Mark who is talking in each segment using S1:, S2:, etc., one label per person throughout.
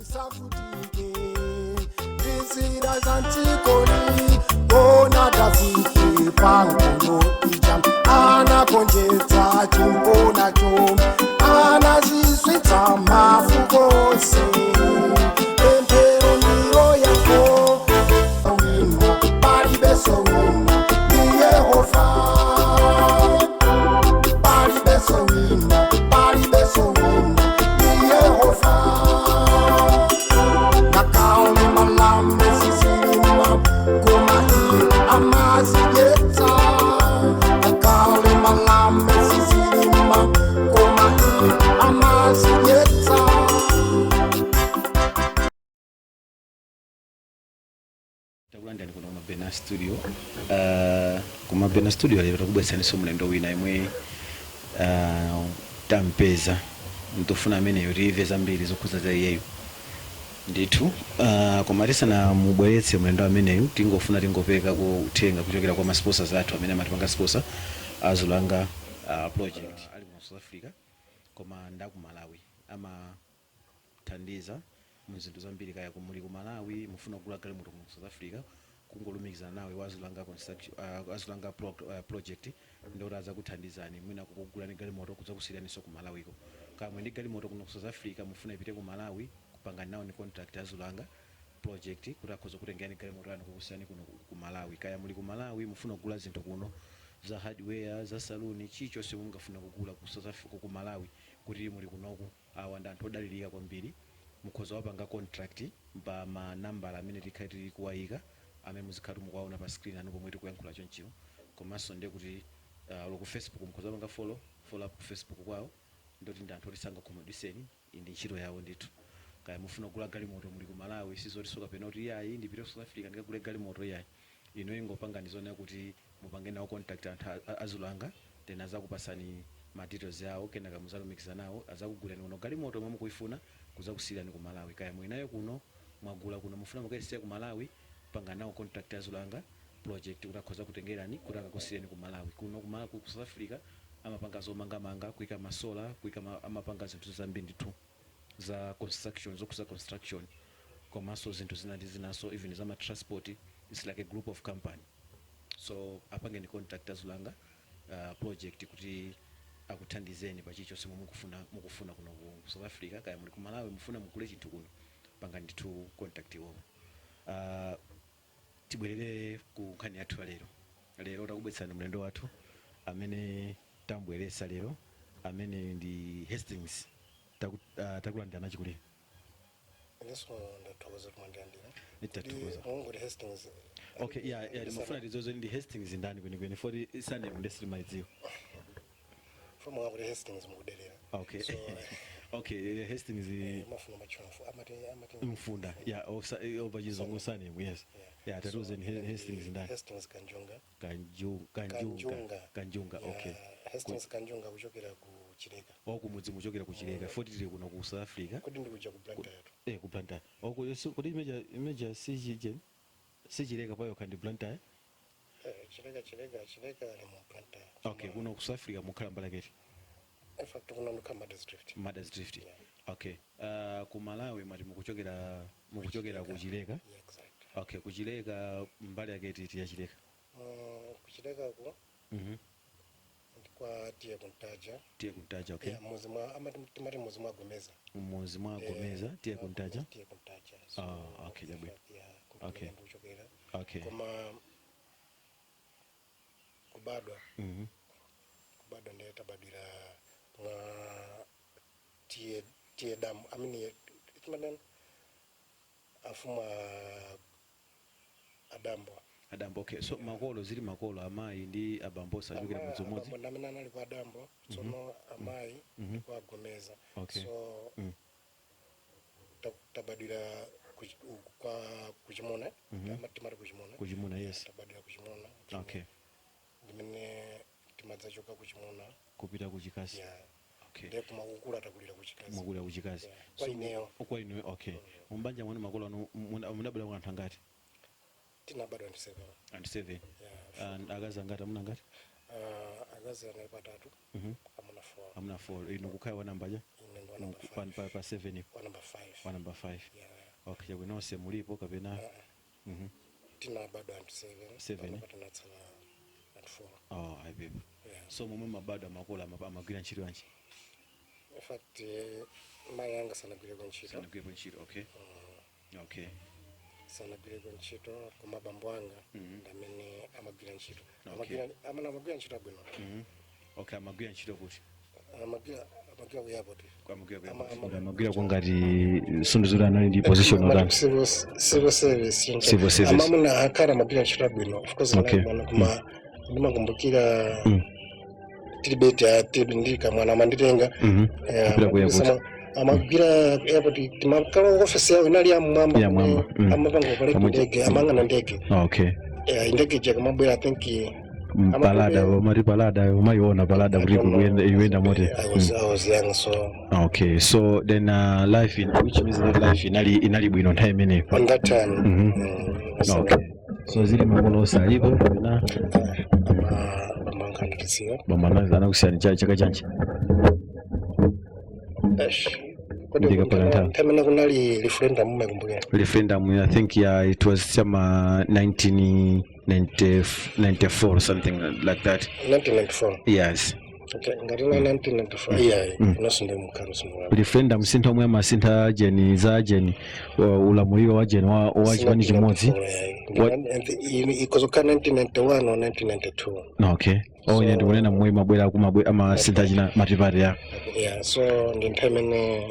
S1: Usavutike ndizira za mdzikoli. Ona Davide pankhondo ija anagonjetsa chimbonacho, anazizwitsa mafuko onse. Pemphero ndilo yako wina, palibenso wina, ndi Yehova. Palibenso wina, palibenso wina, ndi Yehova. Ngakhale mbalame sizilima, koma iye amazidyetsa. Ngakhale mbalame sizilima, koma iye amazidyetsa.
S2: Takulandirani kuno kumabena Studio. Kumabena Studio lero takubweretsaninso mlendo wina yemwe tampeza. Ntofuna ameneyo timve zambiri zokhuza za iyeyo ndithu. Koma tisanamubweretse mlendo ameneyu, tingofuna tingopereka ku uthenga kuchokera kwa ma sponsors athu amene amatipanga sponsor, Azulanga Project. Ali ku South Africa koma ndaku Malawi, amathandiza mu zinthu zambiri. Kaya muli ku Malawi, mufuna kugula galimoto ku South Africa, kungolumikizana nawe Wazulanga Construction, Azulanga Project, ndoti azakuthandizani mwina kukugulani galimoto kudzakusiyiraninso ku Malawiko. Kamwe ndi galimoto kuno ku South Africa, mufuna ipite ku Malawi, kupanga nawo ni contract Azulanga Project kuti akhoza kutengerani galimoto yanu kukusiyani kuno ku Malawi. Kaya muli ku Malawi, mufuna kugula zinthu kuno za hardware, za saluni, chilichonse mungafuna kugula ku South Africa, ku Malawi, kuti muli kunoku, awa ndi anthu odalirika kwambiri. Mukhoza wapanga contract pa manambala amene tikhale tili kuwayika, amene muzikhala mukuwaona pa screen anu pomwe tikuyankhula chonchiwo. Komanso ndiye kuti ku Facebook mukhoza panga follow up ku Facebook kwawo. Ndoti ndi anthu oti sangakhumudwiseni, iyi ndi ntchito yawo ndithu. Kaya mufuna kugula galimoto muli ku Malawi, sizotiso kapena kuti iyayi, ndipite ku South Africa ndikagule galimoto, iyayi. Ino ingopangani zonena kuti mupange nawo contact anthu Azulanga, then azakupasani ma details yawo, kenaka muzalumikiza nawo, azakugulani kuno galimoto omwe mukuifuna kuzakusiyirani ku Malawi. Kaya mwinayo kuno mwagula kuno, mufuna mukayisiya ku Malawi, panga nawo contact Azulanga Project kuti akhoza kutengerani kuti akakusiyireni ku Malawi kuno. Ku South Africa amapanga zomangamanga, kuyika ma solar, kuyika amapanga zinthu zambiri ndithu za construction, zokhuza construction, komanso zinthu zina ndi zinaso, even za ma transport. It's like a group of company, so apangeni contact Azulanga Project kuti akuthandizeni pa chilichonse momwe mukufuna kuno ku South Africa. Kaya muli ku Malawi, mufuna mugule chinthu kuno, pangani ndithu contact iwowo. Tibwerere ku nkhani yathu ya lero. Lero takubweretsani mlendo wathu amene tambweretsa lero, amene ndi Hastings. Takulandirani achikulire.
S3: Inenso ndathokoza kuti mwandilandira.
S2: Tathokoza.
S3: Mungoti Hastings.
S2: Okay, yeah, ndimafuna tidziwe ndi Hastings ndani kwenikweni, poti surname ndi sitimayidziwa.
S3: Fomu akuti Hastings mukuderera.
S2: Okay.
S3: So
S2: Okay, Hastings.
S3: Mafuna machona amati
S2: Mfunda, yeah, opa Chizungu surname, yes. Yeah, tatiuzeni, Hastings ndani?
S3: Hastings Kanjunga.
S2: Kanjunga.
S3: Kanjunga.
S2: Kanjunga, okay.
S3: Yeah, Hastings Kanjunga, kuchokera ku Chileka.
S2: Wakumudzi muchokera ku Chileka? Poti tili kuno ku South Africa.
S3: Kodi ndikuja ku Blantyre?
S2: Eh, ku Blantyre oko. So kodi imeja si Chileka payo ndi Blantyre?
S3: Eh, Chileka ali mu Blantyre.
S2: Okay, kuno ku South Africa mukhala mbalaketi?
S3: In fact, kuno ndikhala Mothers Drift.
S2: Mothers Drift.
S3: Yeah.
S2: Okay, ku Malawi mwati mukuchokera ku Chileka?
S3: Yeah, exactly.
S2: Okay, ku Chileka mbali yake titi ya Chileka?
S3: Ku Chileka ku ndi kwa T/A Kuntaja.
S2: T/A Kuntaja, okay.
S3: Yeah, muzi mwa amati timati muzi mwa Gomeza.
S2: Muzi mwa Gomeza, T/A Kuntaja.
S3: T/A Kuntaja. So,
S2: Ah, okay, chabwino.
S3: yeah, ndikuchokera. Koma kubadwa, kubadwa ndiye tabadwira mwa T/A Damu, I mean, timanena afumu Adambo.
S2: Adambo, okay. So makolo zili makolo amayi ndi abambo sachokera mudzi umodzi?
S3: Abambo ndamene anali kwa Adambo, tsono amayi kwa Gomeza. So tabadwira kwa Kuchimuna. Timati Kuchimuna.
S2: Kuchimuna, yes.
S3: Tabadwira Kuchimuna. Ndimene timadzachoka Kuchimuna
S2: kupita kuchikasi.
S3: Yeah.
S2: Okay.
S3: Ndiye kumakukula takulira Kuchikazi.
S2: Mwakulira kuchikazi.
S3: Yeah. Kwa ineyo.
S2: Kwa ineyo, okay. Mumbanja mwanu makolo anu munabadwa kwa anthu angati?
S3: Tinabadwa ndi seven.
S2: Anthu seven?
S3: Yeah.
S2: And akazi angati, amuna angati?
S3: Akazi anali patatu, amuna four.
S2: Amuna four. Inu kukhala wa namba ja?
S3: Ine ndi Ndi wa number
S2: Pa,
S3: 5.
S2: pa 7 ipo?
S3: Wa number 5.
S2: Wa number 5.
S3: Yeah.
S2: Okay, chabwino, nonse mulipo kapena?
S3: Tinabadwa anthu 7.
S2: Seven.
S3: Panopa tinatsala anthu 4.
S2: Oh, ayipepo.
S3: Yeah.
S2: So momwe mabadwa, makolo amagwira ntchito yanji?
S3: In fact, mayi anga sanagwireko ntchito.
S2: Sanagwirepo ntchito, okay.
S3: Sanagwireko ntchito, koma abambo anga ndi amene amagwira ntchito.
S2: Okay.
S3: Amene amagwira ntchito abwino.
S2: Okay, amagwira ntchito kuti?
S3: Amagwira ku airport.
S2: Amagwira ku
S3: Airport.
S2: Amagwira kungati sunduzura anali ndi position
S3: Amati
S2: otani?
S3: Civil service.
S2: Civil service.
S3: Amamuna akhala amagwira ntchito abwino, of course. Anali bwino, koma ndimakumbukira tili tili ndili kamwana amanditenga.
S2: Kupita ku airport.
S3: Amagwira ku airport, timakhala office yawo inali yamwamba.
S2: Yamwamba,
S3: Amapanga operate ndege, amang'ana ndege. Ndege ija kamabwera, I think
S2: Palada, umati palada, umayiona palada kuti ikuyenda mote.
S3: I was young, so
S2: Okay, so then life in, which means that life inali bwino nthawi imeneyo.
S3: On that time.
S2: Okay, so zili makolo onse alipo kapena?
S3: Amanga anatisiya.
S2: Bambo anakusiyani chaka chanji?
S3: Kodi
S2: Ndikapaka nthawi.
S3: Nthawi imene kunali referendum, mumaikumbukira?
S2: Referendum, I think, yeah, it was some 1994, something like that.
S3: 1994?
S2: Yes.
S3: Okay, ngati na 1994, iyayi, inonso ndi mkhalo simuwa.
S2: Referendum sintha omwe amasintha jeni za jeni ulamuliro wa jeni wa chipani chimodzi.
S3: Ikozokhala 1991 or 1992.
S2: Okay, oh, ine ndikunena momwe mabwera kumabwe amasintha china matipati ya.
S3: Yeah, so ndi nthawi imene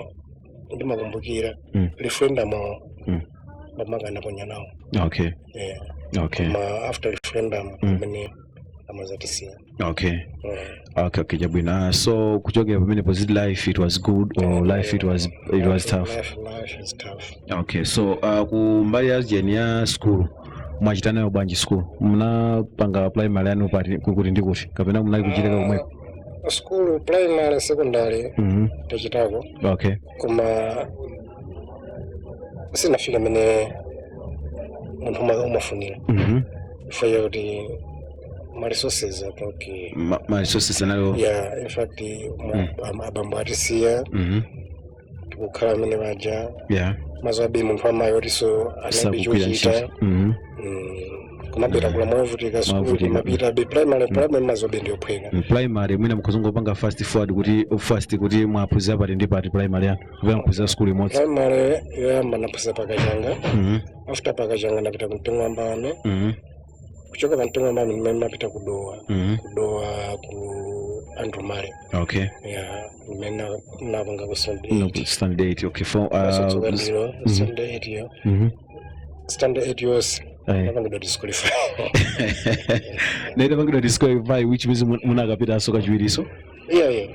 S3: ndimakumbukira referendum. Bamanga anaponya nawo. Yeah. Ma after referendum imene amazatisiya.
S2: Okay, chabwino. So kuchokera pamene positive life, it was good or life it was tough?
S3: Life is tough.
S2: Okay, so ku mbali ya jeni ya school, mwachita nayo bwanji school? Munapanga primary yanu pati, kuti ndi kuti, kapena munali kuchitika komweko?
S3: School, primary, secondary, tachitako. Koma sinafika mene munthu umafunira ifeyo kuti ma resources atoki.
S2: Ma resources anayo?
S3: Yeah, in fact, abambo atisiya, tikukhala amene paja. Mazabe munthu amayi otiso anabe
S2: Sakugwira
S3: chochita.
S2: ntchito.
S3: Kumapita kula movutika sukulu.
S2: Movutika.
S3: Kumapita be primary mazobe ndiyophweka.
S2: Primary mwina mukuzongopanga fast forward kuti fast kuti mwaphunzira pati ndi pati primary yanu, kapena mphunzira school imodzi?
S3: Primary yoyamba naphunzira Pakachanga. After Pakachanga ndapita ku Mtengwambane. Kuchoka pa Mtengwambane ndimene ndapita kuDowa. KuDowa ku Andrew Mare. Yeah, ndimene napanga ku standard
S2: No,
S3: 8.
S2: Standard 8, okay, for
S3: Ndilo standard 8 yo. Standard 8 yonse napangidwa disqualify.
S2: Naita pangidwa disqualify, which means munakapitanso kachiwiriso?
S3: Yeah.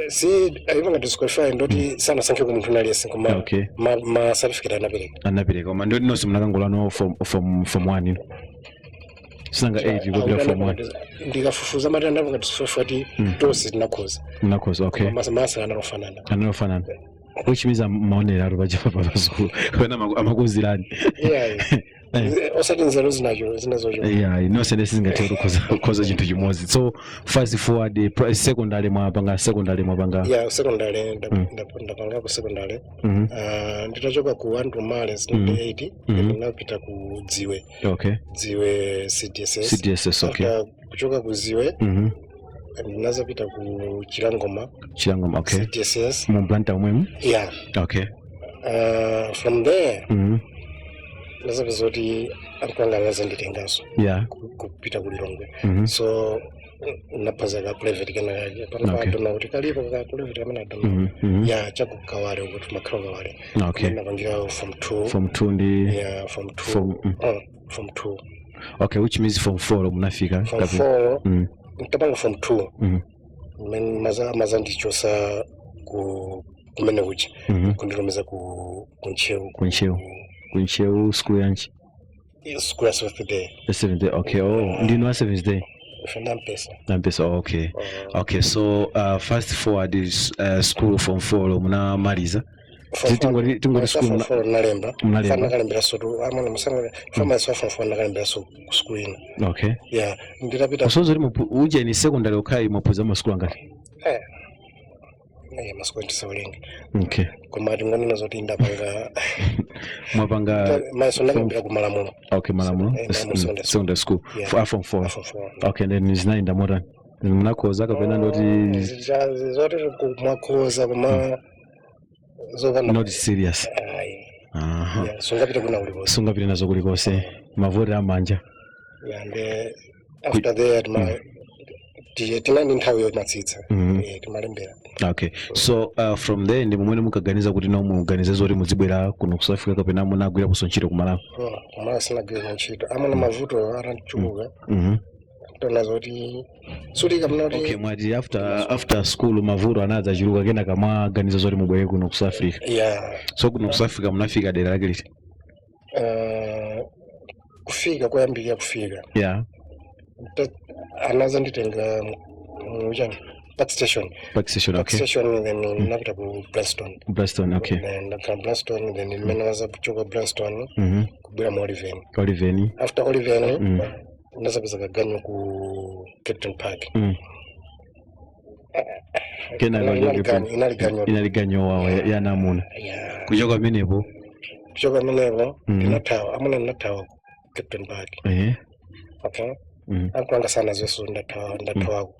S3: Si ayipanga disqualify ndoti sanasankhe ku munthu naliyese, koma ma certificate anapereka.
S2: Anapereka, koma ndoti nonse munakangolano from 1 ino sinanga 8 kupita form 1?
S3: Ndikafufuza mati anapanga disqualify kuti tonse tinakhoza.
S2: Munakhoza, okay.
S3: Masa analofanana.
S2: Analofanana, which means amaonera atu paja pa school kapena amakuzirani?
S3: Yeah, osati nzeru zinacho zinazocho.
S2: Yeah, nonse ndesi zingathe kukhoza chinthu chimodzi. So fast forward, secondary mwapanga, secondary mwapanga?
S3: Yeah, secondary ndapanga ku secondary. Ah, nditachoka ku Andrew Mare standard 8, ndinapita ku Dziwe. Dziwe CDSS.
S2: CDSS, okay.
S3: After kuchoka ku Dziwe, ndinazapita ku Chilangoma.
S2: Chilangoma, okay.
S3: CDSS.
S2: Mu Blantyre omwemu?
S3: Yeah. From there ndazapeza kuti anthu anazanditenganso kupita ku Lilongwe. So naphaza ka private kenakake pano. Adona kuti kalipo ka private kamene adona. Ya, chakukawale uko, timakhala kawale. Napangira form 2.
S2: Form 2 ndi?
S3: Yeah, form 2.
S2: Form,
S3: Form 2.
S2: Okay, which means form 4 munafika?
S3: Form
S2: Kapena?
S3: 4. Ntapanga form 2, mmene mazandichosa ku kumene kuja, kunditumiza ku kuNtcheu.
S2: KuNtcheu, kuNtcheu school yanji?
S3: School ya Seventh Day.
S2: The Seventh Day, okay. Oh, ndinu a Seventh Day?
S3: Ife ndampesa.
S2: Nampesa, oh, okay. Okay, so fast forward is school form 4 munamaliza? Tingoti school
S3: Form 4 nalemba.
S2: Munalemba.
S3: Nakalembera sotu amene musanga fama so form 4 nakalembera so school ina. Yeah, nditapita.
S2: Kusonza kuti uje ni secondary okhayi mwaphunzira masukulu angati?
S3: Eh. Masiku tisawerenge.
S2: Okay.
S3: Koma tingonena zoti ndapanga
S2: Mwapanga
S3: mayeso, ndakambira ku Malamulo.
S2: Okay, Malamulo.
S3: Malamulo Secondary.
S2: Secondary school.
S3: Yeah.
S2: For form 4.
S3: Form 4.
S2: Okay, then zinayenda motani? Munakhoza kapena ndoti
S3: Zoti mwakhoza, koma zopanda
S2: Not serious.
S3: Ayi.
S2: Aha.
S3: Yeah, sungapite kuna kulikonse.
S2: Sungapite nazo kulikonse, mavoti amanja.
S3: Yeah, and after there tinali nthawi yomatsitsa. Timalembera.
S2: Okay, so from there ndi momwe mukaganiza kuti no, muganize zoti muzibwera kuno ku South Africa, kapena munagwira kuso ntchito ku Malawi?
S3: Kumalawi sinagwira ntchito, amuna mavuto atanchuluka. Tona zoti sutika mnoti.
S2: Okay, mwati after school mavuto anadzachuluka, kenaka mwaganiza zoti mubwere kuno ku South Africa?
S3: Yeah.
S2: So kuno ku South Africa munafika dera lake liti?
S3: Kufika koyambirira kufika, anazanditenga muchani, Park Station.
S2: Park Station.
S3: Park
S2: Okay.
S3: Station, then napita ku Bryanston.
S2: Bryanston, okay.
S3: Then ndakhala Bryanston, then mmene waza kuchoka Bryanston kubwera mu Oliven.
S2: Oliven.
S3: After Oliven ndazapeza kaganyo ku Kempton Park.
S2: Kenaka
S3: Inali ganyo.
S2: Inali ganyo wawo yanamuna.
S3: Yeah.
S2: Kuchoka pamenepo?
S3: Kuchoka pamenepo ndinathawa, amuna, ndinathawa Kempton Park. Okay. Ankulanga sana zonse, ndathawa, ndathawako.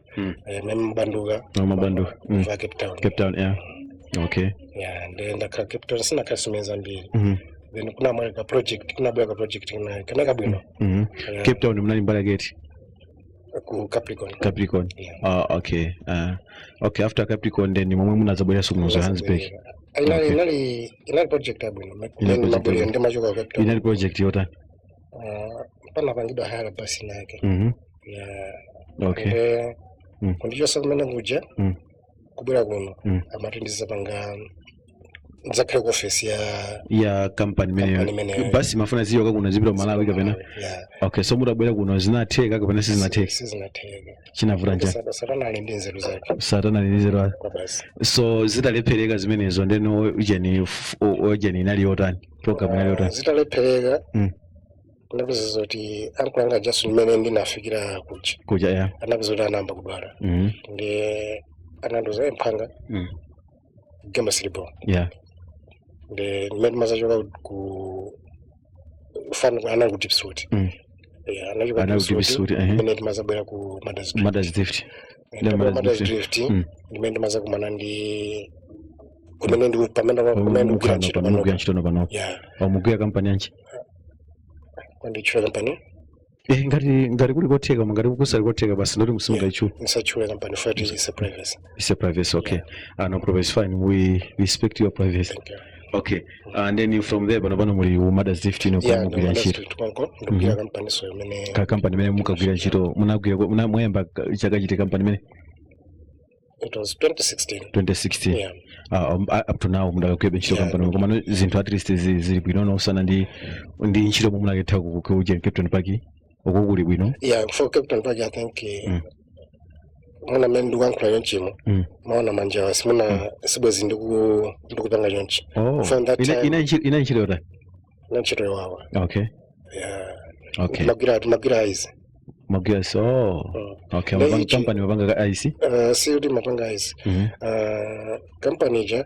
S3: Meme mabanduka.
S2: No, mabanduka.
S3: Kuva Cape Town.
S2: Cape Town, yeah, okay.
S3: Yeah, ndi ndakhala Cape Town, sinakhala simezi ambiri. Then kunabwera ka project, kunabwera ka project kana kabwino. Yeah.
S2: Cape Town munali mbali yaketi?
S3: Ku Capricorn.
S2: Capricorn.
S3: Yeah.
S2: Ah, okay. Okay, after Capricorn then momwe munadzabweranso kuno Johannesburg?
S3: Inali inali project yabwino.
S2: Inali
S3: Then
S2: project
S3: mabwera
S2: yabwino.
S3: ndi machoka ku Cape Town.
S2: Inali project yotani?
S3: Panapangidwa hire basi nake. Yeah. Ndi kundichosa kumene kuja kubwera kuno, amati ndizapanga, ndidzakhale ku office ya
S2: Ya company
S3: company
S2: imeneyo?
S3: Imeneyo.
S2: Basi mafuna ziyoka kuno zipita ku Malawi kapena?
S3: Yeah.
S2: Okay, so mutabwera kuno zinatheka kapena sizinatheka?
S3: Sizinatheka.
S2: Chinavuta njani?
S3: Satana ali ndi nzeru zake.
S2: Satana ali ndi nzeru zake.
S3: Kwa basi.
S2: So zitalephereka zimenezo, ndeno ujeni ujeni inali yotani, program inali yotani?
S3: Zitalephereka, ndapeza zoti ankulanga Jason mmene ndinafikira kuja,
S2: Kuja, ya.
S3: anapeza kuti anayamba kudwala. Ndi anandiuza, "Mphanga, gema silipo." Ndi mmene mazachoka ku fan anali ku Diepsloot. Yeah, anachoka
S2: Anali ku
S3: Diepsloot,
S2: Diepsloot, ehe.
S3: mmene timazabwera ku Mothers Drift.
S2: Mothers Drift.
S3: Ndabwera
S2: Mothers
S3: Mothers
S2: Drift.
S3: Drift, ndimene ndimazakumana ndi kumene ndi pamene kumene ndikugwira ntchito
S2: Mugwira
S3: panopa.
S2: ntchito panopa?
S3: Yeah.
S2: Mugwira kampani yanji?
S3: Kwanditchula kampani?
S2: Eh, ngati kuli kotheka, koma ngati kusali kotheka basi ndoti musimungayitchula.
S3: Nisatchule kampani for it's a privacy.
S2: It's a privacy, okay. No problem, it's fine, we respect your privacy.
S3: Thank you.
S2: Okay, and then from there pano pano muli ku Mothers Drift ino?
S3: Yeah.
S2: Mugwira
S3: Mothers
S2: ntchito?
S3: Drift konko ndikugwira kampani, so imene
S2: Ka kampani imene mukagwira ntchito, munagwira mwayamba chaka chiti kampani imene?
S3: It was 2016.
S2: 2016?
S3: Yeah.
S2: Up to now mudakagwira ntchito
S3: Yeah.
S2: kampani, koma zinthu at least zili bwino nosana ndi ntchito momwe munaketha ku Kempton Park uko kuli bwino?
S3: Yeah, for Kempton Park I think muna mmene ndikuyankhula chonchimo, maona manja simuna sibwezi ndikupanga chonchi.
S2: Oh.
S3: From that time
S2: Ina ntchito yotani?
S3: Na ntchito yowawa. Yeah. Timagwira ice.
S2: Magwira ice, oh. Okay.
S3: Na
S2: Mapanga
S3: ichi
S2: company mapanga ka ice?
S3: Si kuti mapanga ice. Kampani ija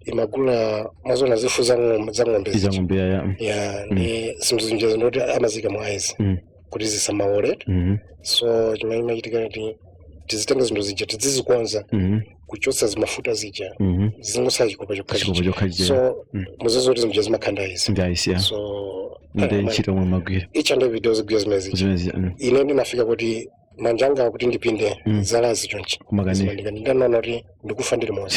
S3: imagula mwazona zifu za ng'ombe
S2: Iza
S3: zija.
S2: ng'ombe, ya.
S3: Yeah, ndi zinthu zinja ndoti amazika mu ice kuti zisamaole. So chimene chimachitika kuti tizitenga zinthu zija, tizizikonza, kuchotsa zimafuta zija, zingosala chikopa chokha
S2: Chikopa
S3: chija.
S2: chokha chija.
S3: So muzizo kuti zinthu zimakhanda ice.
S2: Ndi ice, ya.
S3: So
S2: Ndi ntchito omwe magwira?
S3: Each and every day zigwira zimene zija.
S2: Zimene zija.
S3: Ine ndinafika kuti manja anga kuti ndipinde zalazi chonchi.
S2: Kumakani.
S3: Zimandikani, ndanaona kuti ndikufa ndili moyo.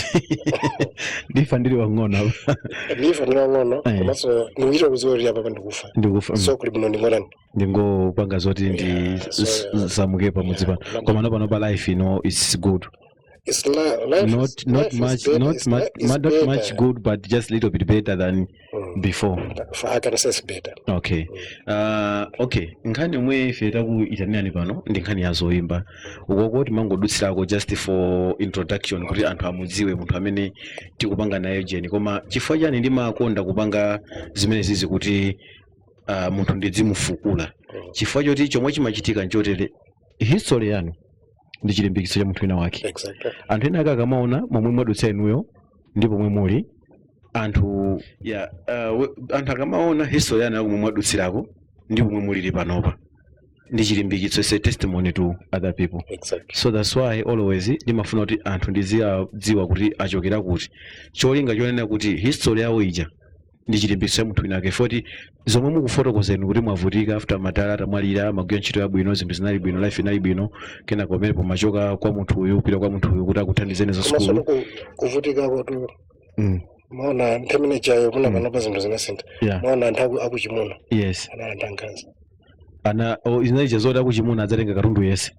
S2: Ndifa ndili wang'ono apa.
S3: Ndifa ndili wang'ono.
S2: Eh.
S3: Komanso ndikuchita kudziwa kuti apa ndikufa.
S2: Ndikufa.
S3: So kuli bwino ndingotani?
S2: Ndingopanga zoti ndi
S3: Yeah, so,
S2: samuke pamudzi pano. Koma no, pano pa life it's good.
S3: It's life
S2: Not
S3: is,
S2: not
S3: life is
S2: much
S3: better,
S2: not much
S3: it's
S2: not much
S3: better.
S2: good, but just little bit better than before.
S3: I can say it's better.
S2: Okay. Okay, nkhani yomwe ife takuyitanirani pano ndi nkhani ya zoyimba. Ukoko timangodutsirako just for introduction kuti anthu amudziwe munthu amene tikupanga naye jeni. Koma chifukwa chani ndimakonda kupanga zimene zizi kuti munthu ndidzimufukula? Chifukwa choti chomwe chimachitika nchotere, history yanu Ndi chilimbikitso cha munthu wina wake.
S3: Exactly.
S2: Anthu ena ake akamaona momwe mwadutsa inuyo ndi pomwe muli anthu ya anthu akamaona history yanu yakomwe mwadutsirako ndi pomwe mulili panopa, ndi chilimbikitso, is a testimony to other people.
S3: Exactly.
S2: So that's why always ndimafuna kuti anthu ndizidziwa kuti achokera kuti, cholinga chonena kuti history yawo ija ndi chilimbikitso cha munthu wina ake, foti zomwe mukufotokozeni kuti mwavutika after madala atamwalira, magwira ntchito yabwino, zinthu zinali bwino, life inali bwino, kenaka pamene pomachoka kwa munthu uyu kupita kwa munthu uyu kuti akuthandizeni za
S3: Komanso
S2: sukulu.
S3: Kuvutika kwatu, maona nthawi imene ijayo muna, panopa zinthu zinasintha. Maona anthu akuchimuna anali anthu ankhanza.
S2: Ana zinali zoti akuchimuna adzatenga katundu yense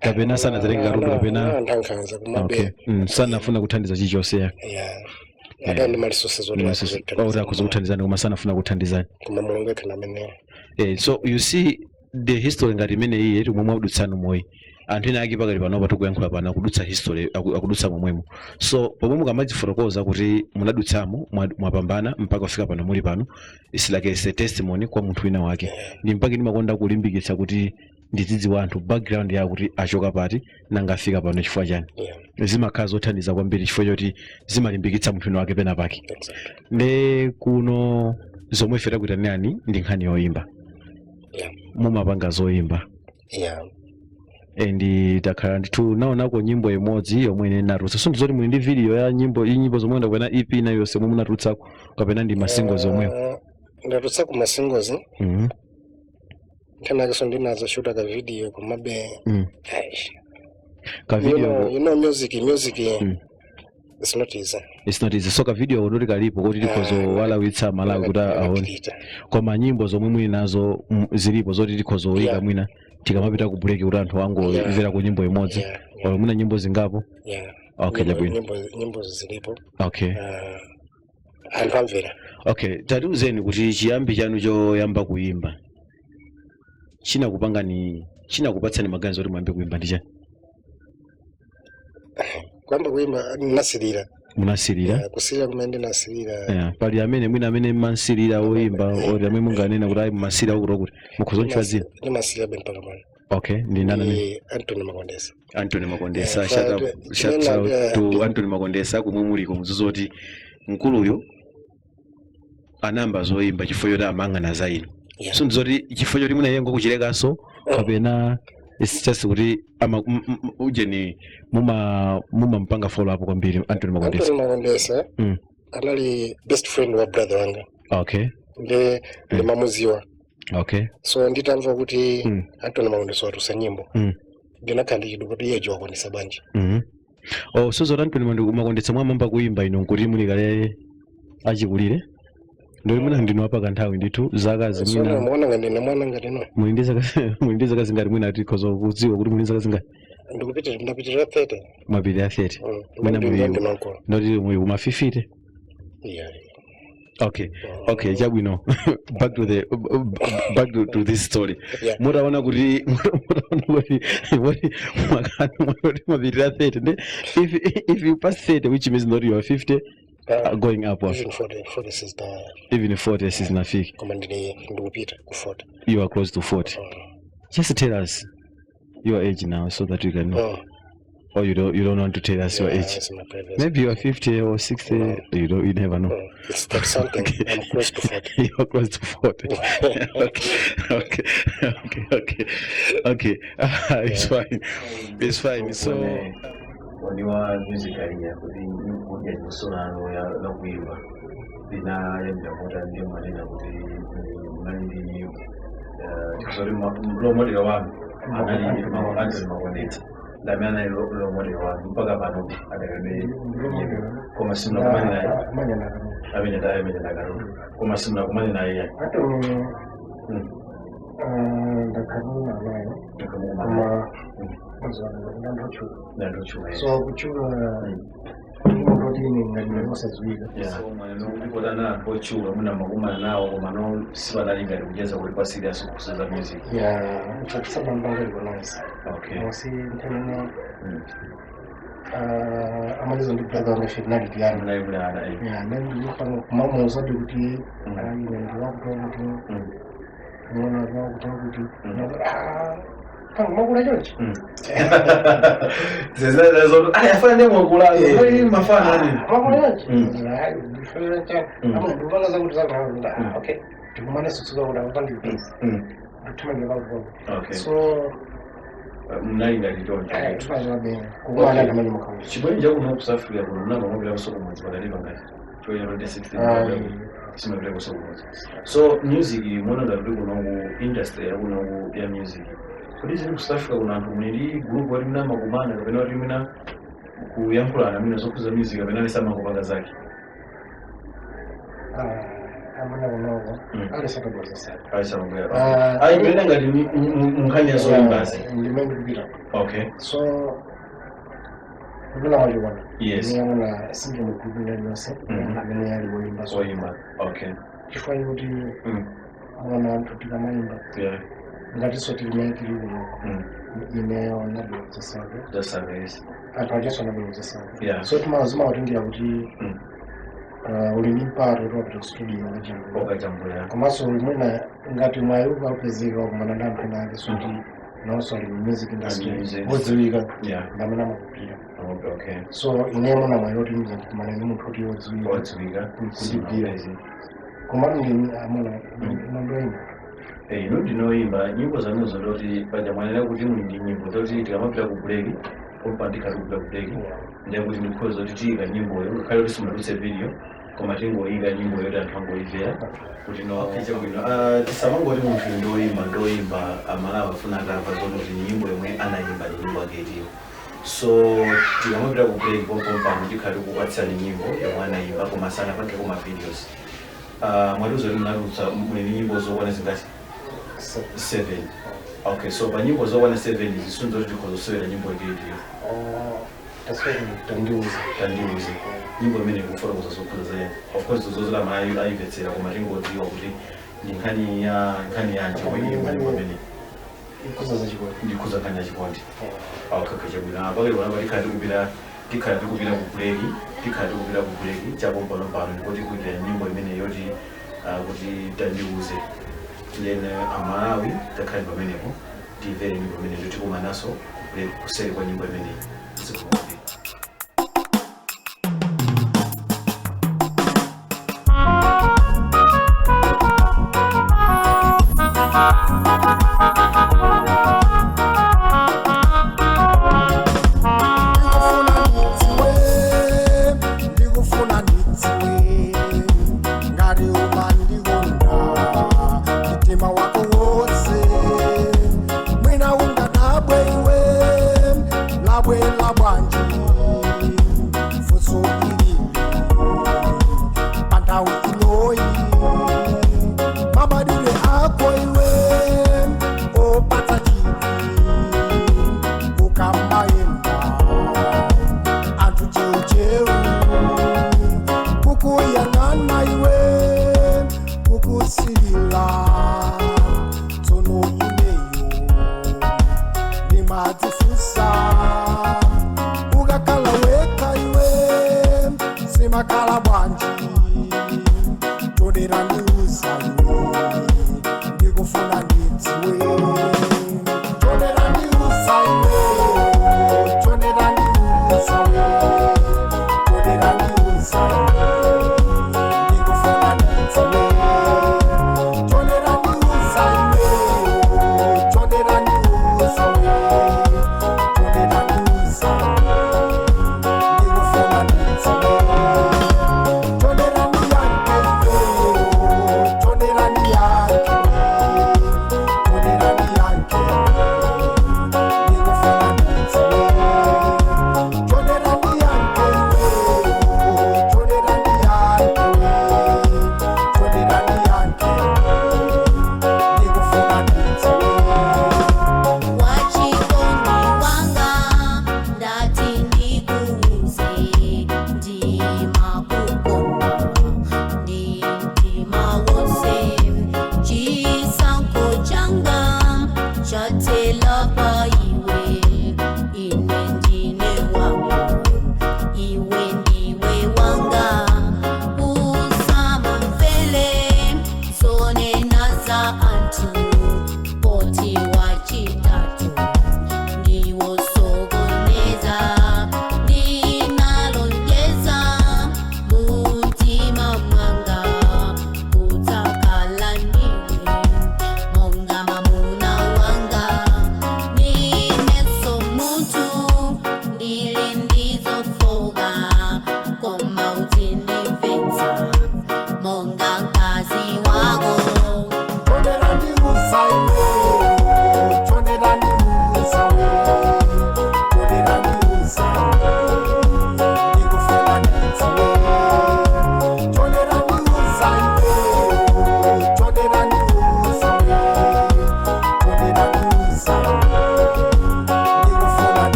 S2: kapena sanadzatenga katundu kapena?
S3: Anthu ankhanza, komabe
S2: Okay, sanafuna kuthandiza chilichonse ya.
S3: Yeah, ata ndi ma resources oti
S2: oti akhoza kuthandizani koma sanafuna kuthandizani.
S3: Koma Mulungu yekha amene
S2: So you see the history ngati imene iye timwe mwadutsano moyi, anthu ena ake pakali panopa tikuyankhula pano akudutsa history, akudutsa momwemo. So pomwe mukamadzifotokoza kuti munadutsamo, mwapambana mpaka kufika pano muli pano, it's like it's a testimony kwa munthu wina wake. Ndi mpaka ndimakonda kulimbikitsa kuti ndizidziwa anthu background yawo kuti achoka pati, nanga afika pano chifukwa chani. Zimakhala zothandiza kwambiri chifukwa choti zimalimbikitsa munthu wina wake pena pake.
S3: Exactly.
S2: Nde kuno zomwe ife takuitanirani ndi nkhani yoyimba. Mumapanga zoyimba?
S3: Yeah.
S2: And takhala ndithu naonako nyimbo imodzi yomwe ine natulutsa, so ndizoti muli ndi video ya nyimbo iyi, nyimbo zomwe kapena EP ina yonse momwe munatulutsako, kapena ndi ma singles omwewo?
S3: Ndatulutsa ku ma singles. Nthawi yakenso ndinazo shoota ka video, komabe aish.
S2: Ka
S3: You
S2: video
S3: know, you know music it's not easy.
S2: It's not easy. So ka video ndoti kalipo kuti tikhoza walawitsa Malawi kuti aone?
S3: Akapita.
S2: Koma nyimbo zomwe muli nazo zilipo zoti tikhoza kuyika mwina tikamapita ku break kuti anthu angomvera ku nyimbo imodzi or mwina nyimbo zingapo?
S3: Yeah.
S2: Okay, chabwino.
S3: Nyimbo zilipo.
S2: Okay.
S3: Anthu amvera.
S2: Okay, tatiuzeni kuti chiyambi chanu choyamba kuyimba chinakupangani, chinakupatsani maganizo kuti muyambe kuyimba ndi chani?
S3: Kuyamba kuyimba nasirira.
S2: Munasirira?
S3: Yeah, kusirira kumene ndinasirira.
S2: Yeah. Pali amene mwina amene mmansirira woyimba oti amene munganena kuti ayi, mmasirira kuti kuti mukhoza kutchula dzina?
S3: Ndimasirira be mpaka pano.
S2: Okay, ndi ndani amene?
S3: Ndi Anthony Makondesa.
S2: Anthony Makondesa.
S3: Yeah,
S2: Shout out, shout out to Anthony Makondesa kumwe muliko, muzizoti mkuluyo anayamba zoyimba chifukwa choti amang'ana za inu. So ndizoti chifukwa choti mwina iye ngokuchilekanso kapena it's just kuti ama ujeni mumampanga follow up kwambiri Anthony Makondesa?
S3: Anthony Makondesa anali best friend wa brother wanga. Ndi ndimamuziwa. So nditamva kuti Anthony Makondesa watulutsa nyimbo, ndinakhala ndichidwi kuti iye jiwakwanisa bwanji.
S2: Oh, so zoti Anthony Makondesa mwamamba kuyimba ino nkuti muli kale achikulire, ndoli mwina ndinu apa kanthawi ndithu zaka
S3: So
S2: zimwina
S3: muona ngati ndine mwana ngati no.
S2: Muli ndi zaka zingati? Mwina tikhoza kudziwa kuti muli ndi zaka zingati?
S3: Ndikupitira, ndapitirira 30.
S2: Mwapitira 30? Mwina
S3: Ndi ndinankolo.
S2: Ndoti muli kuma 50?
S3: Yeah.
S2: Okay, chabwino, back to this story. Mutaona kuti moti mwakani mwati mwapitira 30, ndi if you pass 30, which means not you are 50 going upward.
S3: Even 40, 40 sister.
S2: Even 40 sizinafika.
S3: Koma ndili ndikupita ku 40.
S2: You are close to 40. Just tell us your age now so that we can know. Or you don't want to tell us your
S3: Yeah,
S2: age?
S3: It's my privacy.
S2: Maybe you are 50 or 60.
S3: No.
S2: You never know.
S3: It's that something. I'm close to 40.
S2: You are close to 40. Okay. It's fine, it's fine. So waniwa music aliya kuti kudya luso lanu la kuimba linayambira kota, ndiye mwanena kuti munali ndi tikuzoti role model wanu anali Anthony Makondetsa, ndamene anali role model wanu mpaka pano adakabe, koma simunakumane naye? Amene ndaye amene ndakarutu, koma simunakumane naye yayi?
S3: Anthony ndakhamuna naye, koma ndandochuka.
S2: Ndandochuka.
S3: So kuchuka munthu oti ine ngati osadziwika.
S2: So mwaneno kuti anthu ochuka muna makumana nawo, koma no sipanali ngati kucheza kuti pa serious kusuza music?
S3: Yeah, in fact samambanga recognize. Mosi nthawi imene amaliza ndi brother wanga ife tinali tiyana.
S2: Munali muli ana, eh.
S3: Yeah, then ndikufana kumamuuzabe kuti ine ndiwakutoa kuti mwana wakutoa kuti ah. Makula chonchi.
S2: Zezezo aya afana ndi mwakula kuli mafana ani.
S3: Makula chonchi.
S2: Mm.
S3: Amuna ndikupanga zakuti zanthawi. Okay, ndikumane sutsuka kuti akupange busy, ndithamangira pakukonda. So
S2: Mnali ngati choncho.
S3: Timaziwabe kukumana ndamene mukhauli.
S2: Chibwenji chakuno ku South Africa kuno mnanga mwapita kumudzi pakati pangati choya 2016 simapita kusokumudzi. So music muona ngati kuli kunoku, industry yakunoku ya music, kuti zili ku South Africa kuno, anthu muli ndi group wati muna makumana kapena wati muna kuyankhulana mwina zokhuza music, kapena alisamakupanga zake?
S3: Amuna kunoko alisakabweza sana.
S2: Alisamabwera.
S3: Ah,
S2: Ayi, ndiyena ngati munkhani ya zoyimbazi.
S3: Ndimene ndikupita. So ndipena mwachiona, ndiyang'ana sindi mu group iliyonse amene ali woyimba. So
S2: Zoyimba, okay.
S3: Chifukwa chikuti mwana anthu tikamayimba, ngatinso tilimene tili kunoko, ineyo nabwera sake,
S2: Zasaka, yes.
S3: anthu achenso anabwera sake. So timawatengera kuti uli ndi mpata kuti wapita ku studio ukajambula.
S2: Okajambula.
S3: Komanso mwina ngati mwayi ukapezeka wakumana ndi anthu ena ake, soti nawonso ali mu music industry,
S2: Music.
S3: wodziwika, ndamene amakupira. So ine muna mwayi woti ndikumana ndi munthu kuti wodziwika
S2: Wodziwika.
S3: Kundigwira. Komatu ndi amuna inondoyimba.
S2: Eh, inu ndinoyimba nyimbo zanuzo, ndoti paja mwanena kuti muli ndi nyimbo zoti tikamapita ku break pompa, ndikhati kupita ku break, ndiye kuti ndikhoza kuti tiyika nyimboyo, ngakhale kuti simunatulutse video, koma tingoyika nyimboyo kuti anthu angoyimvera kuti no. Okay, chabwino. Tisamangoti munthu ndoyimba ndoyimba, Amalawi afuna atamva zoti nyimbo yomwe anayimba ndi nyimbo yake itiyo. So tikamapita ku break pompompano, tikhati kupatsani nyimbo yomwe anayimba koma sanapangeko ma videos. Mwatiuza kuti munatulutsa, muli ndi nyimbo zokwana zingati? Seven. Okay, so pa nyimbo zokwana seven, zisunzo kuti tikhoza kusewera nyimbo itiyo?
S3: Taswera Tandiuza.
S2: Tandiuze, nyimbo imene ikufotokoza zokhuza za, of course zozolama ayimvetsera, koma tingodziwa kuti ndi nkhani ya nkhani yanji yomwe ili mu nyimbo imene?
S3: Ikuza zachikondi.
S2: Ndikhuza nkhani ya chikondi. Okay, chabwino. Pakali pano tikhala tikupita ku break, tikhala tikupita ku break chapompano pano, ndipo tikuitira nyimbo imene yoti kuti Tandiuze. Then Amalawi takhale pamenepo, timvere nyimbo imene, nditikumananso ku break kuseri kwa nyimbo imeneyi. Zikomo.
S1: Ndikufuna ndidziwe, ndikufuna ndidziwe ngati umandikonda mtima wako wonse. Mwina ungadabwe iwe, labwela bwanji funso ilili pandau inoyi? Mabadile ako iwe opatsa chidwi, ukamayenda anthu cheucheu kukuyang'ana iwe, kukusilila. Tsono ineyo ndimadzifunsa, ukakhala wekha iwe zimakhala bwanji? Todera ndiuza iwe, ndikufuna ndidziwe. Todera ndiuza iwe, todera ndiuza iwe, todera ndiuza iwe, ndikufuna ndidziwe. Todera ndiuza iwe, todera ndiuza iwe, todera ndiuza iwe, ndikufuna ndidziwe. Todera ndiyanke iwe, todera ndiyanke.